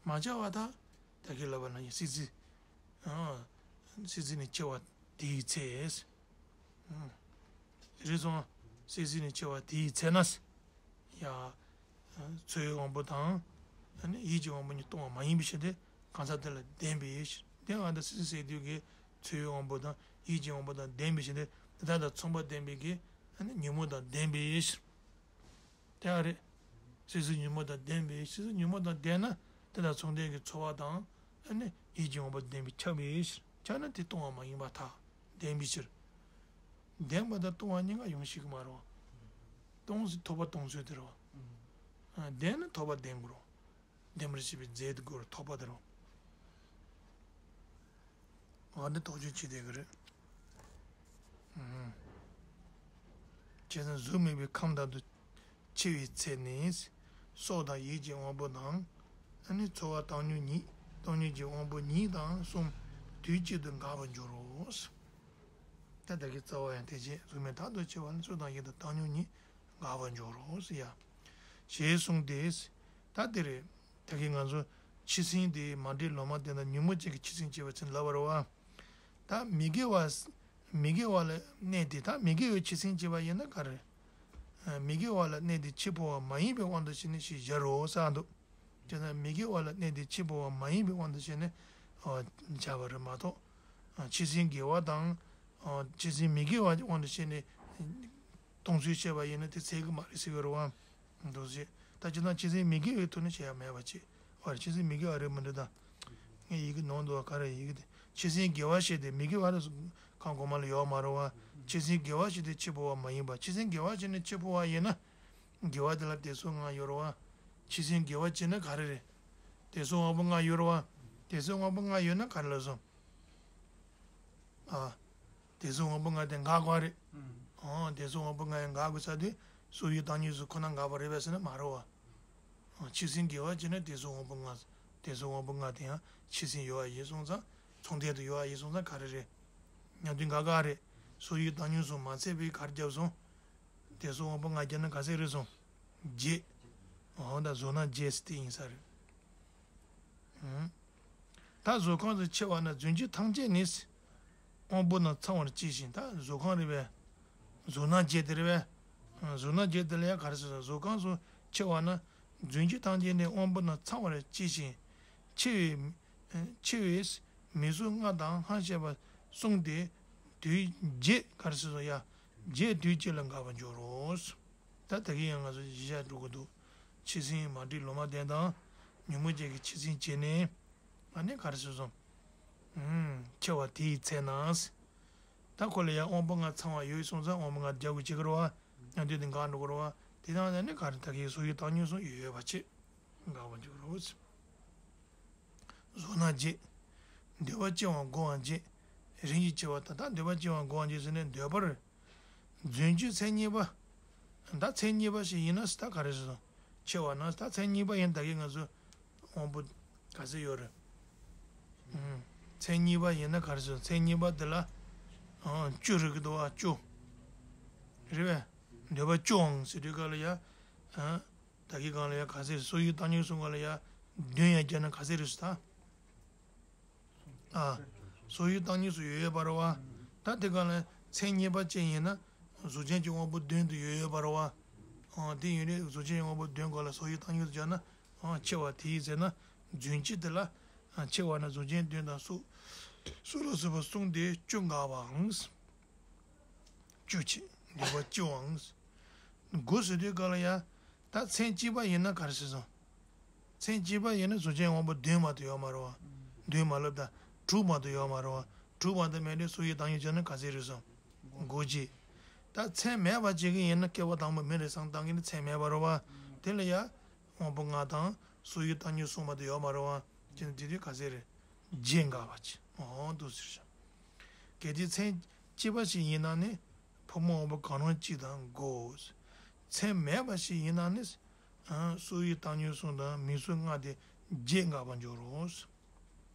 མ་ཁྱབ་པ་དག་ད་གིན་ལབ་པ་ན་ཡང་སྲིད་རྩེ། སྲིད་རྩེ་ནས་འཆི་བ་དེའི་ཚེ། རེད་སོང་། སྲིད་རྩེ་ནས་འཆི་བ་དེའི་ཚེ་ན། ཡ། ཚོར་བའི་དབང་པོ་དང་། ཡིད་ཀྱི་དབང་པོ་གཉིས་སྟོང་བ་མ་ཡིན་པའི་ཕྱིར་ཏེ། གང་ཟག་དེ་ལ་ལྡན་པའི་ཕྱིར། དེ་ཡང་ད་སྲིད་རྩེ་ཟེར་དུས་ཀྱི་ཚོར་བའི་དབང་པོ་དང་ཡིད་ཀྱི་དབང་པོ་དང་ལྡན་པའི་ཕྱིར་ཏེ། དེ་དག་དང་མཚུངས་པ་ལྡན་པའི་གི། ཉོན་མོངས་དང་ལྡན་པའི་ཕྱིར། དེ་ཡང་རེད། སྲིད་རྩེ་ཉོན་མོངས་དང་ལྡན་པའི་སྲིད་རྩེ་ཉོན་མོངས་དང་ལྡན་ན་དེ་དང་མཚུངས་ལྡན་གྱི་ཚོར་བ་དང་། ཨ་ནི་ཡིད་ཀྱི་དབང་པོ་ལྡན་པའི་ཁྱབ་པའི་ཕྱིར་ཁྱབ་ན་དེ་སྟོང་བ་མ་ཡིན་པར་ཐལ། ལྡན་པའི་ཕྱིར། ལྡན་པ་དང་སྟོང་བ་གཉིས་ཀ་ཡོང་ཤེས་ཀྱི་མ་རེད་བ། སྟོང་ཟེར་ཐོགས་པ་སྟོང་ཚུལ་དེ་རེད་བ། ལྡན་ན་ཐོགས་པ་ལྡན་དགོས་རེད་བ། ལྡན་པར་བྱེད་པའི་རྫས་དེ་དགོས་རེད་ཐོགས་པ་དེ་རེད་བ། འོ་འདི་རྟོགས་བརྗོད་བྱེད་བསྡད་ཀྱི་རེད། ཨུམ། བྱས་ཙང་གཟུགས་མེད་པའི་ཁམས་དག་ཏུ་འཆི་བའི་ཚེ་ནི། སྲོག་དང་ཡིད་ཀྱི་དབང་པོ་དང་། ཨ་ནི་ཚོར་བ་བཏང་སྙོམས་གཉིས་བཏང་སྙོམས་ཀྱི་དབང་པོ་གཉིས་དང་གསུམ་དུས་གཅིག་ཏུ་འགག་པར་འགྱུར་རོ། ད་ད་གི་རྩ་བ་ཡང་དེ་བྱས་གཟུགས་མེད་དག་ཏུ་འཆི་བ་ནི་སྲོག་དང་ཡིད་དང་བཏང་སྙོམས་གཉིས། འགག་པར་འགྱུར་རོ་ཟེར་ཡ། ཞེས་གསུངས་ཏེ། ད་དེ་རེད། ད་གིན་ང་ཚོ་འཆི་སེམས་དེ་མ་འདྲིས་ལོ་མ་དེ་དང་ཉོན་མོངས་ཅན་གྱི་འཆི་སེམས་སྐྱེ་བ་ཚུན་ལབ་པ་རེད་བ། ད་མི་དགེ་བ། མི་དགེ་བ་ལ་གནས་ཏེ་ད་མི་དགེ་བའི་འཆི་སེམས་སྐྱེ་བ་ཡིན་ན་ག་རེ། མི་དགེ་བ་ལ་གནས་ཏེ་འཆི་འཕོ་བ་མ་ཡིན་པའི་དབང་དུ་བྱས་ནས་ཞེས་སྦྱར་རོ་གསུངས་འདུག་དེ་ན་མི་དགེ་བ་ལ་གནས་ཏེ་འཆི་འཕོ་བ་མ་ཡིན་པའི་དབང་དུ་བྱས་ནས། བྱ་བ་རེད་མ་གཏོགས། འཆི་སེམས་དགེ་བ་དང་། ཨ། ཆོས་སེམས་མི་དགེ་བ་དབང་དུ་བྱས་ནས་སྟོང་ཚུལ་བཤད་པ་ཡིན་ན་དེ་ཚད་ཀྱི་མ་རེད་ཟེར་གྱི་རེད་བ། འདུག་ཟེར། ད་ཅི་ན་ཆོས་སེམས་མི་དགེ་བའི་ཐོག་ནས་བྱེད་ཡ་མེད་པ་ཅིག་བར་ཆོས་སེམས་མི་དགེ་བ་རེད་མི་འདུག་ད། ངས་ཡི་གེ་ནང་དུ་བ་ག་རེ་ཡི་གེ་དེ་ཆོས་སེམས་དགེ་བ་བྱས་ཏེ་མི་དགེ་བ་རེད་གང་གོང་མ་ལ་ཡོད་མ་རེད་བ། ཆོས་སེམས་དགེ་བ་བྱས་ཏེ་འཆི་འཕོ་བ་མ་ཡིན་པ་ཆོས་སེམས་དགེ་བ་བྱས་ནས་འཆི་འཕོ་བ་ཡིན་ན། དགེ་བ་དེ་ལ་དད་སོགས་ལྔ་ཡོད་རེད་བ། ཆོས་སེམས་དགེ་བ་བྱས་ན་ག་རེ་རེད། དད་སོགས་དབང་པོ་ལྔ་ཡོད་རེད་བ། དད་སོགས་དབང་པོ་ལྔ་ཡོད་ན་ག་རེ་ལ་སོང་། ཨ། དེ་ཚོ་དབང་པོ་ལྔ་དེ་འགག་དགོས་རེད། ཨང་། དེ་ཚོ་དབང་པོ་ལྔ་ཡང་འགག་དགོས་ས་དེ་སོག་ཡུལ་བཏང་སྙོམས་སུ་ཁོ་ན་འགག་པ་རེད་པས་ཟེར་ན་མ་རེད་བ། ཨང་། ཆོས་སེམས་དགེ་བ་བྱས་ན་དེ་ཚོ་དབང་པོ་ལྔ། དེ་ཚོ་དབང་པོ་ལྔ་དེ་ཡང་ཆོས་སེམས་ཡོད་པ་ཡིན་སོང་ཙང་། ཚོགས་ཐད་དུ་ཡོད་པ་ཡིན་སོང་ཙང་ག་རེ་རེད། མཉམ་དུ་འགག་ག་རེད། སོག་ཡུལ་བཏང་སྙོམས་སུ་མ་ཚད་པའི་གར་རྒྱབ་སོང་། དེ་ཚོ་དབང་པོ་ལྔ་བརྒྱབ་ན་ག་ཚད་རེད་སོང་། བརྒྱད། འོ་ད་བཟོ་ན་བརྒྱད་ཟེར་དེ་ཡིན་ས་རེད། ཨང་། ད་བཟོ་ཁང་དུ་འཁྱེར་བ་ན་རྫུན་གྱི་ཐམས་ཅད་ནི། དབང་པོ་རྣམས་ཚང་བར་བྱས་ཤིང་། ད་བཟོ་ཁང་རེད་པས། བཟོ་སྣ་བརྒྱད་དེ་རེད་པས། བཟོ་སྣ་བརྒྱད་དེ་ལ་ཡང་ག་རེ་ཟེར། བཟོ་ཁང་སུ་འཁྱེར་བ་ན་རྫུན་གྱི་ཐམས་ཅད་ནི་དབང་པོ་རྣམས་ཚང་བར་བྱས་ཤིང་། འཆི་བའི་འཆི་བའི་མིང་གཟུགས་ལྔ་དང་སྔར་བཤད་པ་གསུམ་སྟེ་དུས་བརྒྱད་ག་རེ་ཟེར་སོ་ཡ། བརྒྱད་དུས་གཅིག་ལ་འགག་པར་འགྱུར་རོ། ད་ད་གིན་ཡང་ང་ཚོ་གཞི་བཞག་འགྲོ་གི་འདུག་ཆོས་སེམས་མ་འདྲིས་ལོ་མ་ལྡན་དང་ཉོན་མོངས་ཅན་གྱི་ཆོས་སེམས་བྱས་ནས། ཨ་ནི་ག་རེ་ཟེར་སོང་། ཨུམ། འཆི་བ་དེའི་ཚེ་ན། ད་ཁོ་ལ་ཡང་དབང་པོ་ལྔ་ཚང་བ་ཡོད་སོང་ཙང་དབང་པོ་ལྔ་རྒྱག་དགོས་བྱེད་ཀྱི་རེད་བ། མཉམ་དུ་དེ་འགག་འགྲོ་གི་རེད་བ། དེ་དང་ཨ་ནི་ག་རེ་ད་གིན་སོག་ཡུལ་བཏང་སྙོམས་སོགས་ཡོད་ཡོད་པ་ཆེ། འགག་པར་འགྱུར་རོ། བཟོ་སྣ་བརྒྱད། འདོད་པ་ཅི་འོང་བགོ་བ་བརྒྱད། རིམ་གྱིས་འཆི་བ་དང་ད་འདོད་པ་ཅི་འོང་བགོ་བ་བརྒྱད་ཟེར་ནས་འདོད་པར། རྫུན་གྱི་མཚན་ཉིད་པ། ད་མཚན་ཉིད་པ་ཞིག་ཡིན་ན་ད་ག་རེ་ཟེར་སོང་། འཆི་བ་ན་ད་མཚན་ཉིད་པ་ཡིན་ད་གིན་ང་ཚོ་དབང་པོ་ག་ཚད་ཡོད་རེད། ཨུམ། མཚན་ཉིད་པ་ཡིན་ན་ག་རེ་ཟེར་སོང་། མཚན་ཉིད་པ་འདི་ལ། ཨང་། བཅུ་རེད་ཀྱི་འདུག་བ་བཅུ། རེད་པས། འདོད་པ་བཅུའང་ཟེར་དུས་ག་ལ་ཡ། ཨང་། ད་གིན་གང་ལ་ཡ་ག་ཚད་སོག་ཡུལ་བཏང་སྙོམས་སོང་ག་ལ་ཡ། བདུན་ཡ་བརྒྱབ་ན་ག་ཚད་རེད་སོང་ད། ཨ། སོག་ཡུལ་བཏང་སྙོམས་སུ་ཡོད་ཡོད་པ་རེད་བ། ད་དེ་ག་ལ་མཚན་ཉིད་པ་ཅན་ཡིན་ན། གཟུགས་ཅན་གྱི་དབང་པོ་བདུན་དུ་ཡོད་ཡོད་པ་རེད་བ། ཨ། དེ་ཡིན་དུས་གཟུགས་ཅན་གྱི་དབང་པོ་བདུན་ག་ལ་སོག་ཡུལ་བཏང་སྙོམས་སུ་བྱས་ན། ཨ། འཆི་བ་དེའི་ཚེ་ན་རྫུན་གྱི་དེ་ལ། ཨ། འཆི་བ་ན་གཟུགས་ཅན་བདུན་དང་སོགས། སོགས་ལ་སོགས་པ་གསུམ་སྟེ་བཅུ་འགག་པའང་། བཅུ་ཆེ། འདོད་པ་བཅུའང་། དགུ་ཟེར་དུས་ག་ལ་ཡ། ད་མཚན་གཅིག་པ་ཡིན་ན་ག་རེ་ཟེར་སོང་། མཚན་གཅིག་པ་ཡིན་ན་གཟུགས་ཅན་དབང་པོ་བདུན་མ་གཏོགས་ཡོད་མ་རེད་བ། བདུན་མ་ལབ་ད། དྲུག་མ་གཏོགས་ཡོད་མ་རེད་བ། དྲུག་མ་གཏོགས་མེད་དུས་སོག་ཡུལ་བཏང་སྙོམས་བྱས་ན་ག་ཚད་རེད་སོང་། དགུ་གཅིག་ད་མཚན་མེད་པ་ཅིག་གི་ཡིན་ན་སྐྱེ་བ་དང་པོ་མི་རེད་བསམ་བཏང་གི་ནི་མཚན་མེད་པ་རེད་བ། དེ་ལ་ཡ། དབང་པོ་ལྔ་དང་སོག་ཡུལ་བཏང་སྙོམས་སོང་མ་གཏོགས་ཡོད་མ་རེད་བ། ཅི་ན་དེ་དུས་ག་ཚད་རེད། བརྒྱད་འགག་པ་ཅིག་འོ་འདུག་ཟེར་བཞག་གལ་ཏེ་མཚན་གཅིག་པ་ཞིག་ཡིན་ན་ནི། ཕོ་མོ་དབང་པོ་གང་རུང་གཅིག་དང་དགུ། མཚན་མེད་པ་ཞིག་ཡིན་ན་ནི། སོག་ཡུལ་བཏང་སྙོམས་གསུམ་དང་མིང་གཟུགས་ལྔ་སྟེ་བརྒྱད་འགག་པར་འགྱུར་རོ།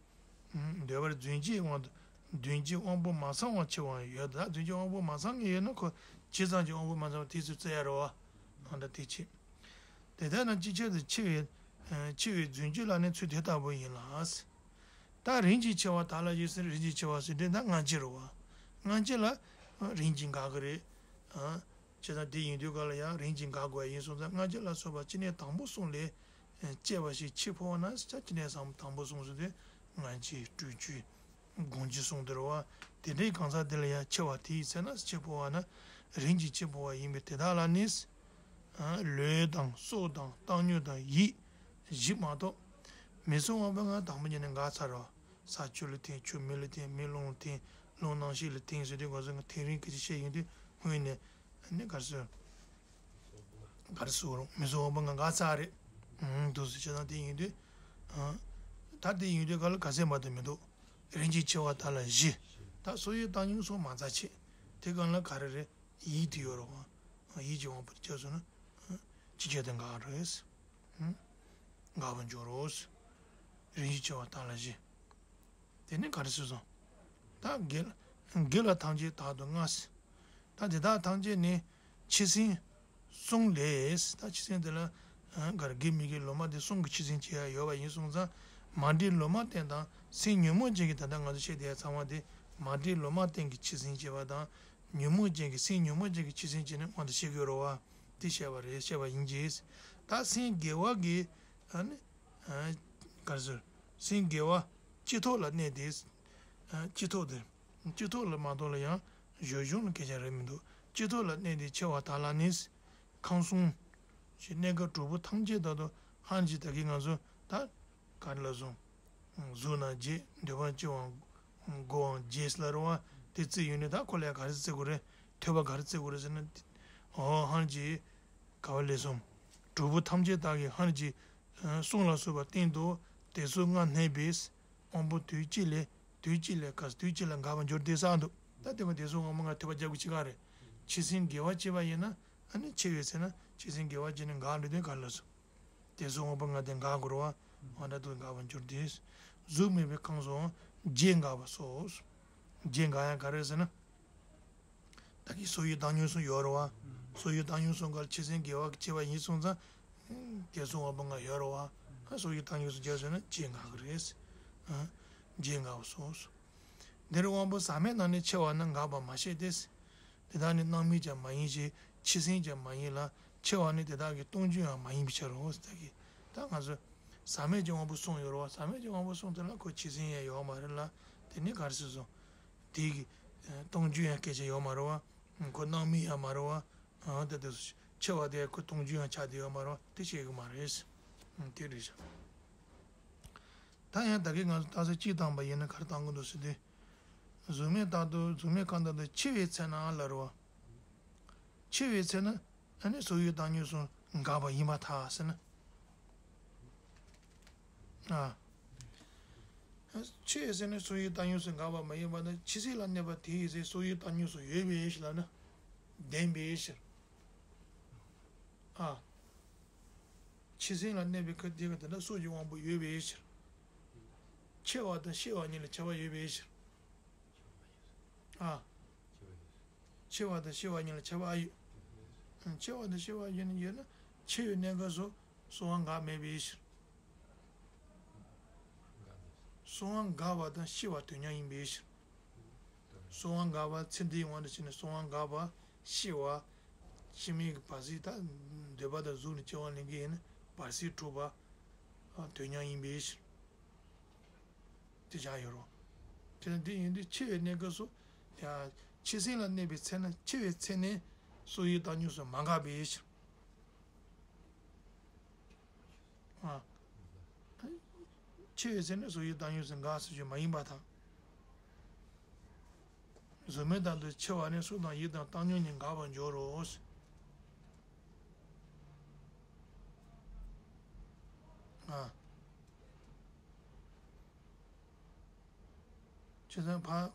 འདོད་པར་རྫུན་གྱི་དབང་དུ། རྫུན་གྱི་དབང་པོ་མ་ཚང་བ་འཆི་བའང་ཡོད། ད་རྫུན་གྱི་དབང་པོ་མ་ཚང་གི་ཡོད་ན་ཁོ་ཇི་ཙམ་གྱི་དབང་པོ་མ་ཚང་བ་དེ་ཚོ་བཙལ་ཡ་རེད་བ། ཨ་ད་དེ་བྱེད། དེ་ལྟར་ན་ཅིའི་ཕྱིར་དུ་འཆི་བའི། འཆི་བའི་རྫུན་གྱི་ལ་ནི་ཚུལ་དེ་ལྟ་བུ་ཡིན་ལ། ད་རིམ་གྱིས་འཆི་བ་དག་ལ་ཞེས་ཟེར་རིམ་གྱིས་འཆི་བ་ཟེར་དུས་ད་སྔ་ཕྱི་རེད་བ། སྔ་ཕྱི་ལ་རིམ་གྱིས་འགག་གི་རེད། ཨ། བྱས་ཙང་དེ་ཡིན་དུས་ག་ལ་ཡང་རིམ་གྱིས་འགག་དགོས་ཡིན་སོང་ཙང་སྔ་ཕྱི་ལ་སོགས་པ་ཅི་ནས་དང་པོ་གསུམ་ལས་སྐྱེས་པ་ཞིག་འཆི་འཕོ་བ་ན་ས་ཅི་ནས་སམ་དང་པོ་གསུམ་ཟེར་དུས་སྔ་ཕྱི་སྤྲོས་བཅས་དགོངས་ཀྱི་གསུང་དེ་རེད་བ། དེ་འདྲའི་གང་ཟག་དེ་ལ་ཡང་འཆི་བ་དེའི་ཚེ་ན་འཆི་འཕོ་བ་ན་རིམ་གྱིས་འཆི་འཕོ་བ་ཡིན་པས་དེ་དག་ལ་ནི། ལུས་དང་སྲོག་དང་བཏང་སྙོམས་དང་ཡིད་བཞི་མ་གཏོགས། མིང་གཟུགས་དབང་པོ་ལྔ་དང་པོ་ཉིད་ནས་འགག་ཚར་རོ། ས་ཆུ་ལ་བརྟེན་ཆུ་མེ་ལ་བརྟེན་མེ་རླུང་ལ་བརྟེན་རླུང་རྣམ་ཤེས་ལ་བརྟེན་ཟེར་དུས་གོ་ས་ཐེངས་རིང་སྐད་ཆ་བཤད་ཡོང་དུས་སྔོན་ནས་ནི་ག་རེ་ཟེར། ག་རེ་ཟེར་རུང་མིང་གཟུགས་དབང་པོ་ལྔ་འགག་ཚར་རེད། འདུག་ཟེར་བྱས་ཙང་དེ་ཡིན་དུས། ད་དེ་ཡིན་དུས་ག་ལ་ག་ཚད་མ་གཏོགས་མི་འདུག་རིམ་གྱིས་འཆི་བ་དག་ལ་བཞི། ད་སོག་ཡུལ་བཏང་སྙོམས་སོགས་མ་རྩ་ཆེ། དེ་གང་ལ་ག་རེ་རེད། ཡིད་དེ་ཡོད་རེད་བ། ཡིད་ཀྱི་དབང་པོ་དེ་ཆགས་སོང་ན། ཅི་བྱས་ཏེ་འགག་རེད། འགག་པར་འགྱུར་རོ། རིམ་གྱིས་འཆི་བ་དག་ལ་བཞི། དེ་ནི་ག་རེ་ཟེར་སོང་། ད་དགེ་དགེ་ལ་ཐམས་ཅད་དག་ཏུ་ལྔ། ད་དེ་དག་ཐམས་ཅད་ནི་འཆི་སེམས་གསུམ་ལས། ད་འཆི་སེམས་དེ་ལ་ག་རེ་དགེ་མི་དགེ་ལོག་སྨྲ་དེ་གསུམ་གྱི་འཆི་སེམས་བྱེད་ཡ་ཡོད་པ་ཡིན་སོང་ཙང་མ་འདྲིས་ལོག་སྨྲ་རྟེན་དང་སེམས་ཉོན་མོངས་ཅན་གྱི་ད་ལྟ་ང་ཚོ་བཤད་དེ་ཚང་མ་དེ་མ་འདྲིས་ལོག་སྨྲ་རྟེན་གྱི་འཆི་སེམས་བྱེད་པ་དང་། ཉོན་མོངས་ཅན་གྱི་སེམས་ཉོན་མོངས་ཅན་གྱི་འཆི་སེམས་བྱས་ནས་དབང་དུ་བྱེད་དགོས་རེད་བ། དེ་བཤད་པ་རེད་བཤད་པ་ཡིན་གྱི། ད་སེམས་དགེ་བ་གི་ཨ་ནི་ག་རེ་ཟེར། སེམས་དགེ་བ་སྤྱི་ཐོག་ལ་གནས་ཏེ། སྤྱི་ཐོག་དེ་སྤྱི་ཐོག་ལ་མ་གཏོགས་ལ་ཡང་ བཞོན་གཞུང་ལ་སྐད་ཆ་རེད་མི་འདུག་སྤྱི་ཚོགས་ལ་གནས་ཏེ་འཆི་བ་དག་ལ་ནི། ཁམས་གསུམ་གྱི་གནས་སྐབས་དྲུག་པོ་ཐམས་ཅད་ད་དུ་ཧར་གྱིས་ད་གིན་ང་ཚོ་ད་ག་རེ་ལབ་སོང་། གཟུགས་ན་བརྗེད། འདོད་པ་སྐྱེ་བའམ་སྒོ་བའམ་བརྗེད་ལ་རུང་བ་དེ་བརྩི་ཡོད་ནི། ད་ཁོ་ལ་ག་རེ་བརྩི་དགོས་རེད། ཐོས་པ་ག་རེ་བརྩི་དགོས་རེད་ཟེར་ན། འོ་ཧར་གྱིས་ག་བ་ལས་སོང་། དྲུག་པོ་ཐམས་ཅད་དག་གིས་ཧར་གྱིས་གསུངས་ལ་སོགས་པ་སྟེང་དུ་དེ་ཚོ་ལྔ་གནས་པས་དབང་པོ་དུས་གཅིག་ལས་དུས་གཅིག་ལས་ག་དུས་གཅིག་ལ་འགག་པར་འགྱུར་ཏེ་གསུངས་འདུག་ད་དེ་མ་དེ་ཚོ་དབང་པོ་ལྔ་ཐོས་པ་རྒྱག་དགོས་ཅི་ག་རེད། འཆི་ཟིན་དགེ་བ་བྱས་པ་ཡིན་ན་ཨ་ནི་འཆི་བའི་ཚེ་ན་འཆི་ཟིན་དགེ་བ་བྱས་ནས་འགག་འགྲོ་དུས་ག་ལ་སོང་། དེ་ཚོ་དབང་པོ་ལྔ་དེ་འགག་དགོས་རེད་བ། འོ་ན་དུས་འགག་པར་འགྱུར་ཏེ། གཟུགས་མེད་པའི་ཁམས་སུའང་བརྗེད་འགག་པ་སོགས། བརྗེད་འགག་ཡང་ག་རེ་ཟེར་ན། ད་གིན་སོགས་ཡུལ་བཏང་སྙོམས་གསུམ་ཡོད་རེད་བ། སོགས་ཡུལ་བཏང་སྙོམས་གསུམ་ག་ལ་འཆི་ཟིན་དགེ་བ་བྱས་པ་ཡིན་སོང་ཙང་། དེ་ཚོ་དབང་པོ་ལྔ་ཡོད་རེད་བ། སོགས་ཡུལ་བཏང་སྙོམས་གསུམ་བརྗེད་སོང་ན་བརྗེད་འགག་གི་རེད། བརྗེད་འགག་པ་སོགས། འདིར་དབང་པོ་ཟག་མེད་རྣམས་ནི་འཆི་བ་ན་འགག་པར་མ་བཤད་དེ། དེ་དག་ནི་སྣང་མེད་ཀྱང་མ་ཡིན་ཞིང་འཆི་ཟིན་ཀྱང་མ་ཡིན་ལ། འཆི་བ་ནི་དེ་དག་གི་སྟོང་རྒྱུ་ཡང་མ་ཡིན་པའི་ཕྱིར་རོ། ད་གིན་ད་ང་ཚོ་ཟག་མེད་ཀྱི་དབང་པོ་གསུམ་ཡོད་རེད་བ། ཟག་མེད་ཀྱི་དབང་པོ་གསུམ་དེ་ལ་ཁོ་འཆི་ཟིན་ཡང་ཡོད་མ་རེད་ལ། དེ་ནི་ག་རེ་ཟེར་སོང་། དེ་གི་སྟོང་རྒྱུ་ཡང་སྐད་ཆ་ཡོད་མ་རེད་བ། ཁོ་སྣང་མེད་ཡང་མ་རེད་བ། ཨང་ད་དེ་འཆི་བ་དེ་ཁོ་སྟོང་རྒྱུ་ཡང་ཆགས་བསྡད་ཡོད་མ་རེད་བ། དེ་བཤད་གི་མ་རེད། དེ་རེད་ཤག་ད་ཡང་ད་གིན་ང་ཚོ་རྟགས་གསལ་གཅིག་བཏང་པ་ཡིན་ན་ག་རེ་བཏང་གི་འདུག་ཟེར་དུས། གཟུགས་མེད་རྟག་ཏུ་གཟུགས་མེད་ཁམས་རྟག་ཏུ་འཆི་བའི་ཚེ་ན་ལ་རེད་བ། འཆི་བའི་ཚེ་ན་ཨ་ནི་སོགས་ཡུལ་བཏང་སྙོམས་གསུམ་འགག་པ་ཡིན་པར་ཐལ་ཟེར་ན། ཨ། འཆི་བའི་ཚེ་ན་སོགས་ཡུལ་བཏང་སྙོམས་གསུམ་འགག་པ་མ་ཡིན་པ་ན་འཆི་ཚེ་ལ་གནས་པ་དེའི་ཚེ་སོགས་ཡུལ་བཏང་སྙོམས་གསུམ་ཡོད་པའི་ཕྱིར་ལབ་ན། ལྡན་པའི་ཕྱིར། ཨ། འཆི་ཚེ་ལ་གནས་པའི་སྐབས་དེ་ག་དེ་འདྲ་སོགས་ཀྱི་དབང་པོ་ཡོད་པའི་ཕྱིར། འཆི་བ་དང་ཤི་བ་གཉིས་ལ་ཁྱབ་པ་ཡོད་པའི་ཕྱིར། ཨ། འཆི་བ་དང་ཤི་བ་གཉིས་ལ་ཁྱབ་པ་ཨ་ཡོད། འཆི་བ་དང་ཤི་བ་གཉིས་ཡོད་ན་འཆི་བའི་གནས་སྐབས་སུ་གསང་བ་འགག་མེད་པའི་ཕྱིར། གསང་བ་འགག་པ་དང་ཤི་བ་དོན་མཉམ་ཡིན་པའི་ཕྱིར། གསང་བ་འགག་པ་ཚེ་འདིའི་དབང་དུ་བྱས་ནས་གསང་བ་འགག་པ་ཤི་བ། ཕྱི་མའི་གི་བར་སྲིད་ད་འདོད་པ་དང་གཟུགས་ནི་སྐྱེ་བ་ལེན་གྱི་ཡིན་ན་བར་སྲིད་འཁྲུལ་པ་དོན་མཉམ་ཡིན་པའི་ཕྱིར། དེ་བཞག་ཡོད་རོ། དེ་ལ་འདི་ཡིན་དུས་འཆི་བའི་གནས་སྐབས་སུ་ཡང་འཆི་ཟིན་ལ་གནས་པའི་ཚེ་ན་འཆི་བའི་ཚེ་ནས་སོགས་ཡུལ་བཏང་སྙོམས་གསུམ་མ་འགག་པའི་ཕྱིར། ཨ། འཆི་བའི་ཚེ་ནས་སོགས་ཡུལ་བཏང་སྙོམས་གསུམ་འགག་ཟེར་རྒྱུ་མ་ཡིན་པར་ཐལ། གཟུགས་མེད་རྟག་ཏུ་འཆི་བ་ནི་སོགས་དང་ཡུལ་དང་བཏང་སྙོམས་ནི་འགག་པར་འགྱུར་རོ། ཨ། བྱས་ཙང་ཕར་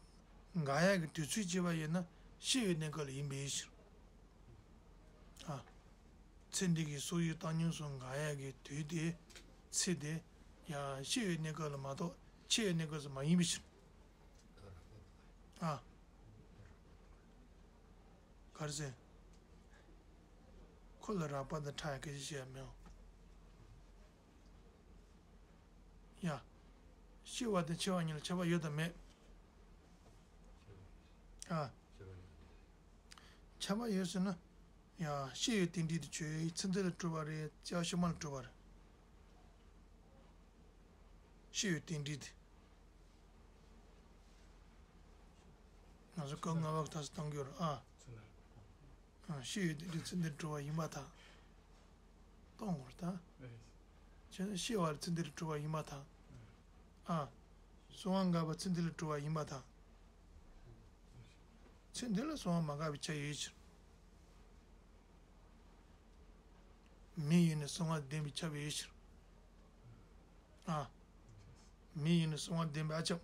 འགག་ཡག་གི་དུས་ཚོད་བྱས་པ་ཡིན་ན་ཤི་བའི་གནས་སྐབས་ལ་ཡིན་པའི་ཕྱིར། ཨ། ཚེ་འདི་གི་སོགས་ཡུལ་བཏང་སྙོམས་སུ་འགག་ཡག་གི་དུས་དེ་ཚེ་དེ་ཡང་ཤི་བའི་གནས་སྐབས་ལ་མ་གཏོགས་འཆི་བའི་གནས་སྐབས་སུ་མ་ཡིན་པའི་ཕྱིར། ཨ། ག་རེ་ཟེར། ཁོ་ལ་རགས་པ་དང་ཕྲ་ཡག་སྐད་ཆ་བཤད་ཡ་མེད། ཡ། ཤི་བ་དང་འཆི་བ་གཉིས་ལ་ཁྱབ་པ་ཡོད་དམ་མེད། ཨ། ཁྱབ་པ་ཡོད་ཟེར་ན། ཡ། ཤི་བའི་རྟེན་འབྲེལ་དེ་ཆོས་ཚེ་འདི་ལ་གྲུབ་པ་རེད། སྐྱེ་བ་ཕྱི་མ་ལ་གྲུབ་པ་རེད། ཤི་བའི་རྟེན་འབྲེལ་དེ། ང་ཚོ་སྐབས་ལྔ་པ་གི་ཐག་གཅོད་གཏོང་གི་ཡོད་རེད་ཨ། ཨ། ཤི་བའི་རྟེན་འབྲེལ་ཚེ་འདིར་གྲུབ་པ་ཡིན་པར་ཐལ། གཏོང་དགོས་རེད་ད། བྱས་ན་ཤི་བ་ཚེ་འདིར་གྲུབ་པ་ཡིན་པར་ཐལ། ཨ། གསང་བ་འགག་པ་ཚེ་འདི་ལ་གྲུབ་པ་ཡིན་པར་ཐལ། ཚེ་འདི་ལ་གསང་བ་མ་འགགས་པའི་ཆ་ཡོད་ཕྱིར། མེ་ཡིས་ནི་གསང་བ་ལྡན་པའི་ཁྱབ་པའི་ཕྱིར། ཨ། མེ་ཡིས་ནི་གསང་བ་ལྡན་པའི་ཨ་ཁྱབ།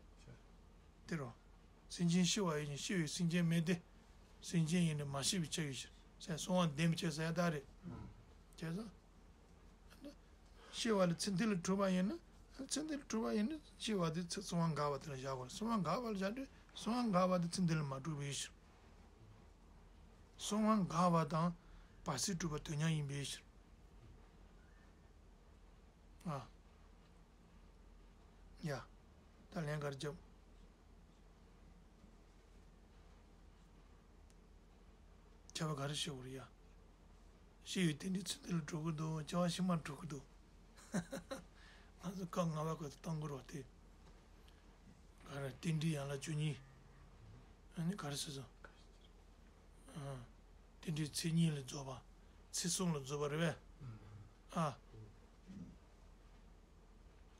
དེ་རུ། སེམས་ཅན་ཤི་བ་ཡིས་ནི་ཤི་བའི་སེམས་ཅན་མེད་དེ། སེམས་ཅན་ཡིས་ནི་མ་ཤི་བའི་ཁྱབ་པའི་ཕྱིར། སེམས་གསང་བ་ལྡན་པའི་ཁྱབ་ཟེར་ཡ་ད་རེད། བྱས་ཙང་། ཤི་བ་ལ་ཚེ་འདི་ལ་གྲུབ་པ་ཡིན་ན། ཚེ་འདི་ལ་གྲུབ་པ་ཡིན་ན་ཤི་བ་དེ་ཚེ་གསང་བ་འགགས་པ་དེ་ལ་བཞག་དགོས། གསང་བ་འགགས་པ་ལ་བཞག་དུས་གསང་བ་འགགས་པ་དེ་ཚེ་འདི་ལ་མ་གྲུབ་པའི་ཕྱིར། གསང་བ་འགགས་པ་དང་བར་སྲིད་གྲུབ་པ་དོན་མཉམ་ཡིན་པའི་ཕྱིར། ཨ། ཡ། ད་ལན་ག་རེ་རྒྱབ། ཁྱབ་པ་ག་རེ་ཤེས་དགོས་རེད་ཡ། ཤི་བའི་རྟེན་འབྲེལ་ཚེ་འདི་ལ་གྲུབ་ཀྱི་འདུག་སྐྱེ་བ་ཕྱི་མར་གྲུབ་ཀྱི་འདུག་ང་ཚོ་སྐབས་ལྔ་པ་ཁོ་ཚོ་གཏོང་གི་རོགས་དེ། ག་རེ་རྟེན་འབྲེལ་ཡན་ལག་བཅུ་གཉིས། ཨ་ནི་ག་རེ་ཟེར་སོང་། ཨ། རྟེན་འབྲེལ་ཚེས་གཉིས་ལ་རྫོགས་པ། ཚེས་གསུམ་ལ་རྫོགས་པ་རེད་པས། ཨ།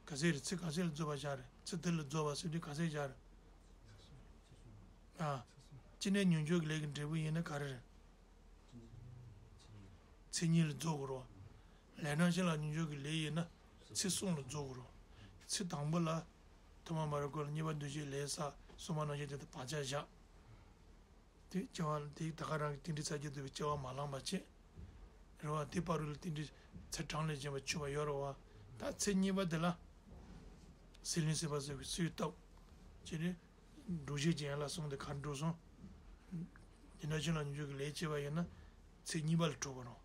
ག་ཚད་རེད། ཚེས་ག་ཚད་ལ་རྫོགས་པ་བཞག་རེད། ཚེས་འདི་ལ་རྫོགས་པ་ཟེར་དུས་ག་ཚད་བཞག་རེད། ཨ། ཅི་ནས་མྱོང་འགྱུར་གྱི་ལས་ཀྱི་འབྲས་བུ་ཡིན་ན་ག་རེ་རེད། ཚེས་གཉིས་ལ་རྫོགས་དགོས་རེད་པ། ལས་རང་བཞིན་ལ་མྱོང་འགྱུར་གྱི་ལས་ཡིན་ན་ཚེས་གསུམ་ལ་རྫོགས་དགོས་རེད་པ། ཚེས་དང་པོ་ལ་ཐོག་མ་མ་རིག་པ་ལ་གཉིས་པ་འདུ་བྱེད་ལས་བསགས། གསུམ་པ་རྣམ་ཤེས་དེ་དང་བག་ཆགས་བཞག་དེ་སྐྱེ་བ་དེ་ད་ག་རང་གི་རྟེན་འབྲེལ་ཚར་གཅིག་ལྡོག་པའི་སྐྱེ་བ་མ་བླངས་པ་བྱས། རེད་པ། དེ་བར་དུ་ལ་རྟེན་འབྲེལ་ཚེས་གྲངས་ལས་གཞན་པ་འཆོལ་བ་ཡོད་རེད་པ། ད་ཚེས་གཉིས་པ་དེ་ལ་ཟིལ་གནོན་ཟད་པ་ཟེར་བའི་སྲོལ་བཏབ་བྱས་ནས། སྒྲུབ་བྱེད་ཀྱི་ཡན་ལག་གསུམ་དེ་ག་རེ་འགྲུབ་སོང་། རྟེན་འབྲེལ་རང་བཞིན་ལ་མྱོང་འགྱུར་གྱི་ལས་བྱས་པ་ཡིན་ན་ཚེས་གཉིས་པ་ལ་གྲུབ་པ་རེད།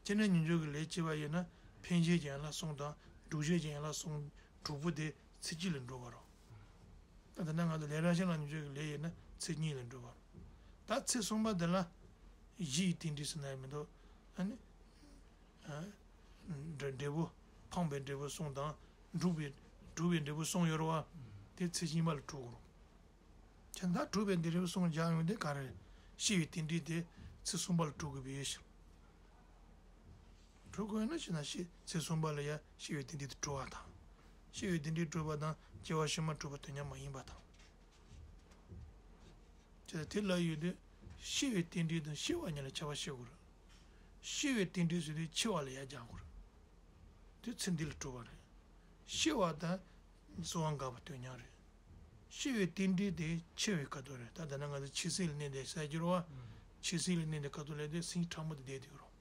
རྟེན་འབྲེལ་མྱོང་འགྱུར་གྱི་ལས་བྱས་པ་ཡིན་ན་འཕེན་བྱེད་ཀྱི་ཡན་ལག་གསུམ་དང་སྒྲུབ་བྱེད་ཀྱི་ཡན་ལག་གསུམ་གྲུབ་པོ་དེ་ཚེས་གཅིག་ལ་འགྲུབ་པ་རེད། ད་དེ་ན་ང་ཚོ་ལས་རང་བཞིན་ལ་མྱོང་འགྱུར་གྱི་ལས་ཡིན་ན་ཚེས་གཉིས་ལ་འགྲུབ་པ་རེད། ད་ཚེས་གསུམ་པ་དེ་ལ་གཞི་ཡི་རྟེན་འབྲེལ་ཟེར་ན་ཡང་མི་འདུག་ཨ་ནི། ཨ། འབྲས་འབྲས་བུ། འཕངས་པའི་འབྲས་བུ་གསུམ་དང་། སྒྲུབ་པའི་སྒྲུབ་པའི་འབྲས་བུ་གསུམ་ཡོད་རེད་པ། དེ་ཚེས་གཉིས་པ་ལ་གྲུབ་དགོས་རེད། བྱས་ཙང་ད་སྒྲུབ་པའི་འབྲས་བུ་གསུམ་སྦྱར་ཡོང་དུས་ག་རེ་རེད། སྐྱེ་བའི་རྟེན་འབྲེལ་དེ་ཚེས་གསུམ་པ་ལ་གྲུབ་དགོས་པའི་ཕྱིར། གྲུབ་དགོས་ན་ཞེ་ན་ཤི་ཚེས་གསུམ་པ་ལ་ཡང་སྐྱེ་བའི་རྟེན་འབྲེལ་དེ་གྲུབ་པ་དང་། སྐྱེ་བའི་རྟེན་འབྲེལ་གྲུབ་པ་དང་སྐྱེ་བ་ཕྱི་མ་གྲུབ་པ་དོན་མཉམ་མ་ཡིན་པ་དང་། བྱས་ཙང་དེ་ལ་ཡོད་དུས་སྐྱེ་བའི་རྟེན་འབྲེལ་དང་སྐྱེ་བ་གཉིས་ལ་ཁྱད་པར་ཤེས་དགོས་རེད། སྐྱེ་བའི་རྟེན་འབྲེལ་ཟེར་དུས་འཆི་བ་ལ་ཡང་སྦྱར་དགོས་རེད། དེ་ཚེ་འདི་ལ་གྲུབ་པ་རེད། སྐྱེ་བ་དང་གསོ་བ་འགག་པ་དོན་མཉམ་རེད། སྐྱེ་བའི་རྟེན་འབྲེལ་དེ་འཆི་བའི་སྐབས་དུ་རེད། ད་ལྟ་ན་ང་ཚོ་འཆི་སྲིད་ལ་གནས་བསྡད་ས་ཡོད་རེད་པ། འཆི་སྲིད་ལ་གནས་བསྡད་སྐབས་དུ་ལ་དེ་སེམས་ཕྲ་མོ་དེ་བསྡད་དེ་ཡོད་རེད།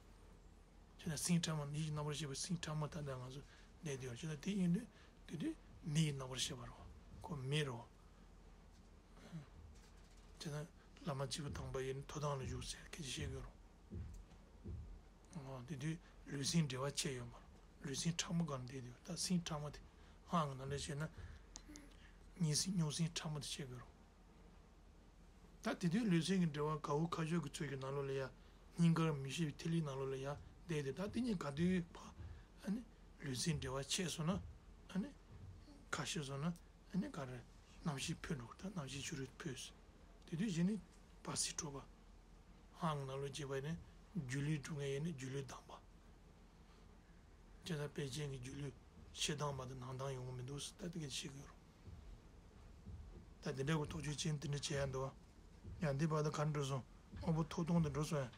བྱས་ན་སེམས་ཕྲ་མོ་ནི་ཡིད་ཀྱི་རྣམ་པར་ཤེས་པའི་སེམས་ཕྲ་མོ་ད་ལྟ་ང་ཚོ་བསྡད་དེ་ཡོད་རེད། བྱས་ན་དེ་ཡིན་དུས་དེ་དུས་མི་ཡི་རྣམ་པར་ཤེས་པ་རེད་པ། ཁོ་མི་རེད་པ། བྱས་ན་བླ་མ་སྐྱེས་བུ་དམ་པ་ཡིན་ན་མཐོ་ཐང་ལ་བཞུགས་ཟེར་སྐད་ཆ་བཤད་ཀྱི་ཡོད་རེད། འོ་དེ་དུས་ལུས་སེམས་འབྲེལ་བ་ཆད་ཡོད་མ་རེད། ལུས་སེམས་ཕྲ་མོ་སྒང་ལ་བསྡད་དེ་ཡོད། ད་སེམས་ཕྲ་མོ་དེ་སྔགས་ཀྱི་ནང་ལ་བཤད་ན་གཉིད་སེམས་མྱོང་སེམས་ཕྲ་མོ་དེ་བཤད་ཀྱི་ཡོད་རེད། ད་དེ་དུས་ལུས་སེམས་ཀྱི་འབྲེལ་བ་ག་འུ་ཁ་ཤོར་གྱི་ཚུལ་གྱི་ནང་ལོགས་ལ་ཡ། སྙིང་གར་མི་ཤེས་པའི་ཐིག་ལེའི་ནང་ལོགས་ལ་ཡ་བསྡད་དེ། ད་དེ་གཉིས་ག་དུས་ཕར་ཨ་ནི་ལུས་སེམས་འབྲེལ་བ་ཆད་སོང་ན། ཨ་ནི་ཁ་ཤོར་སོང་ན། ཨ་ནི་ག་རེ་རྣམ་ཤེས་འཕོས་འགྲོ། ད་རྣམ་ཤེས་ཕྱི་རུ་འཕོས་སོང་། དེ་དུས་གཞི་ནས་བར་སྲིད་གྲོལ་བ། སྔགས་ཀྱི་ནང་ལོགས་བྱས་པ་ནི་སྒྱུ་ལུས་སྒྲུབ་མཁན་ཡིན་ན་སྒྱུ་ལུས་དམ་པ། བྱས་ཙང་དཔལ་ཆེན་གྱི་སྒྱུ་ལུས་ཕྱི་དམ་པ་དང་ནང་དམ་ཡོང་གི་མི་འདུག་ཟེར་ད་དེ་ག་བཤད་ཀྱི་ཡོད་རེད། ད་དེ་འདྲ་གི་ཐུགས་རྗེ་ཅན་དེ་འདྲ་བྱས་ཡ་འདུག་བ། ཡང་འདི་བར་དུ་ག་འགྲོ་སོང་། དབང་པོ་ཐོག་སྟོང་དུ་འགྲོ་སོང་ཡ།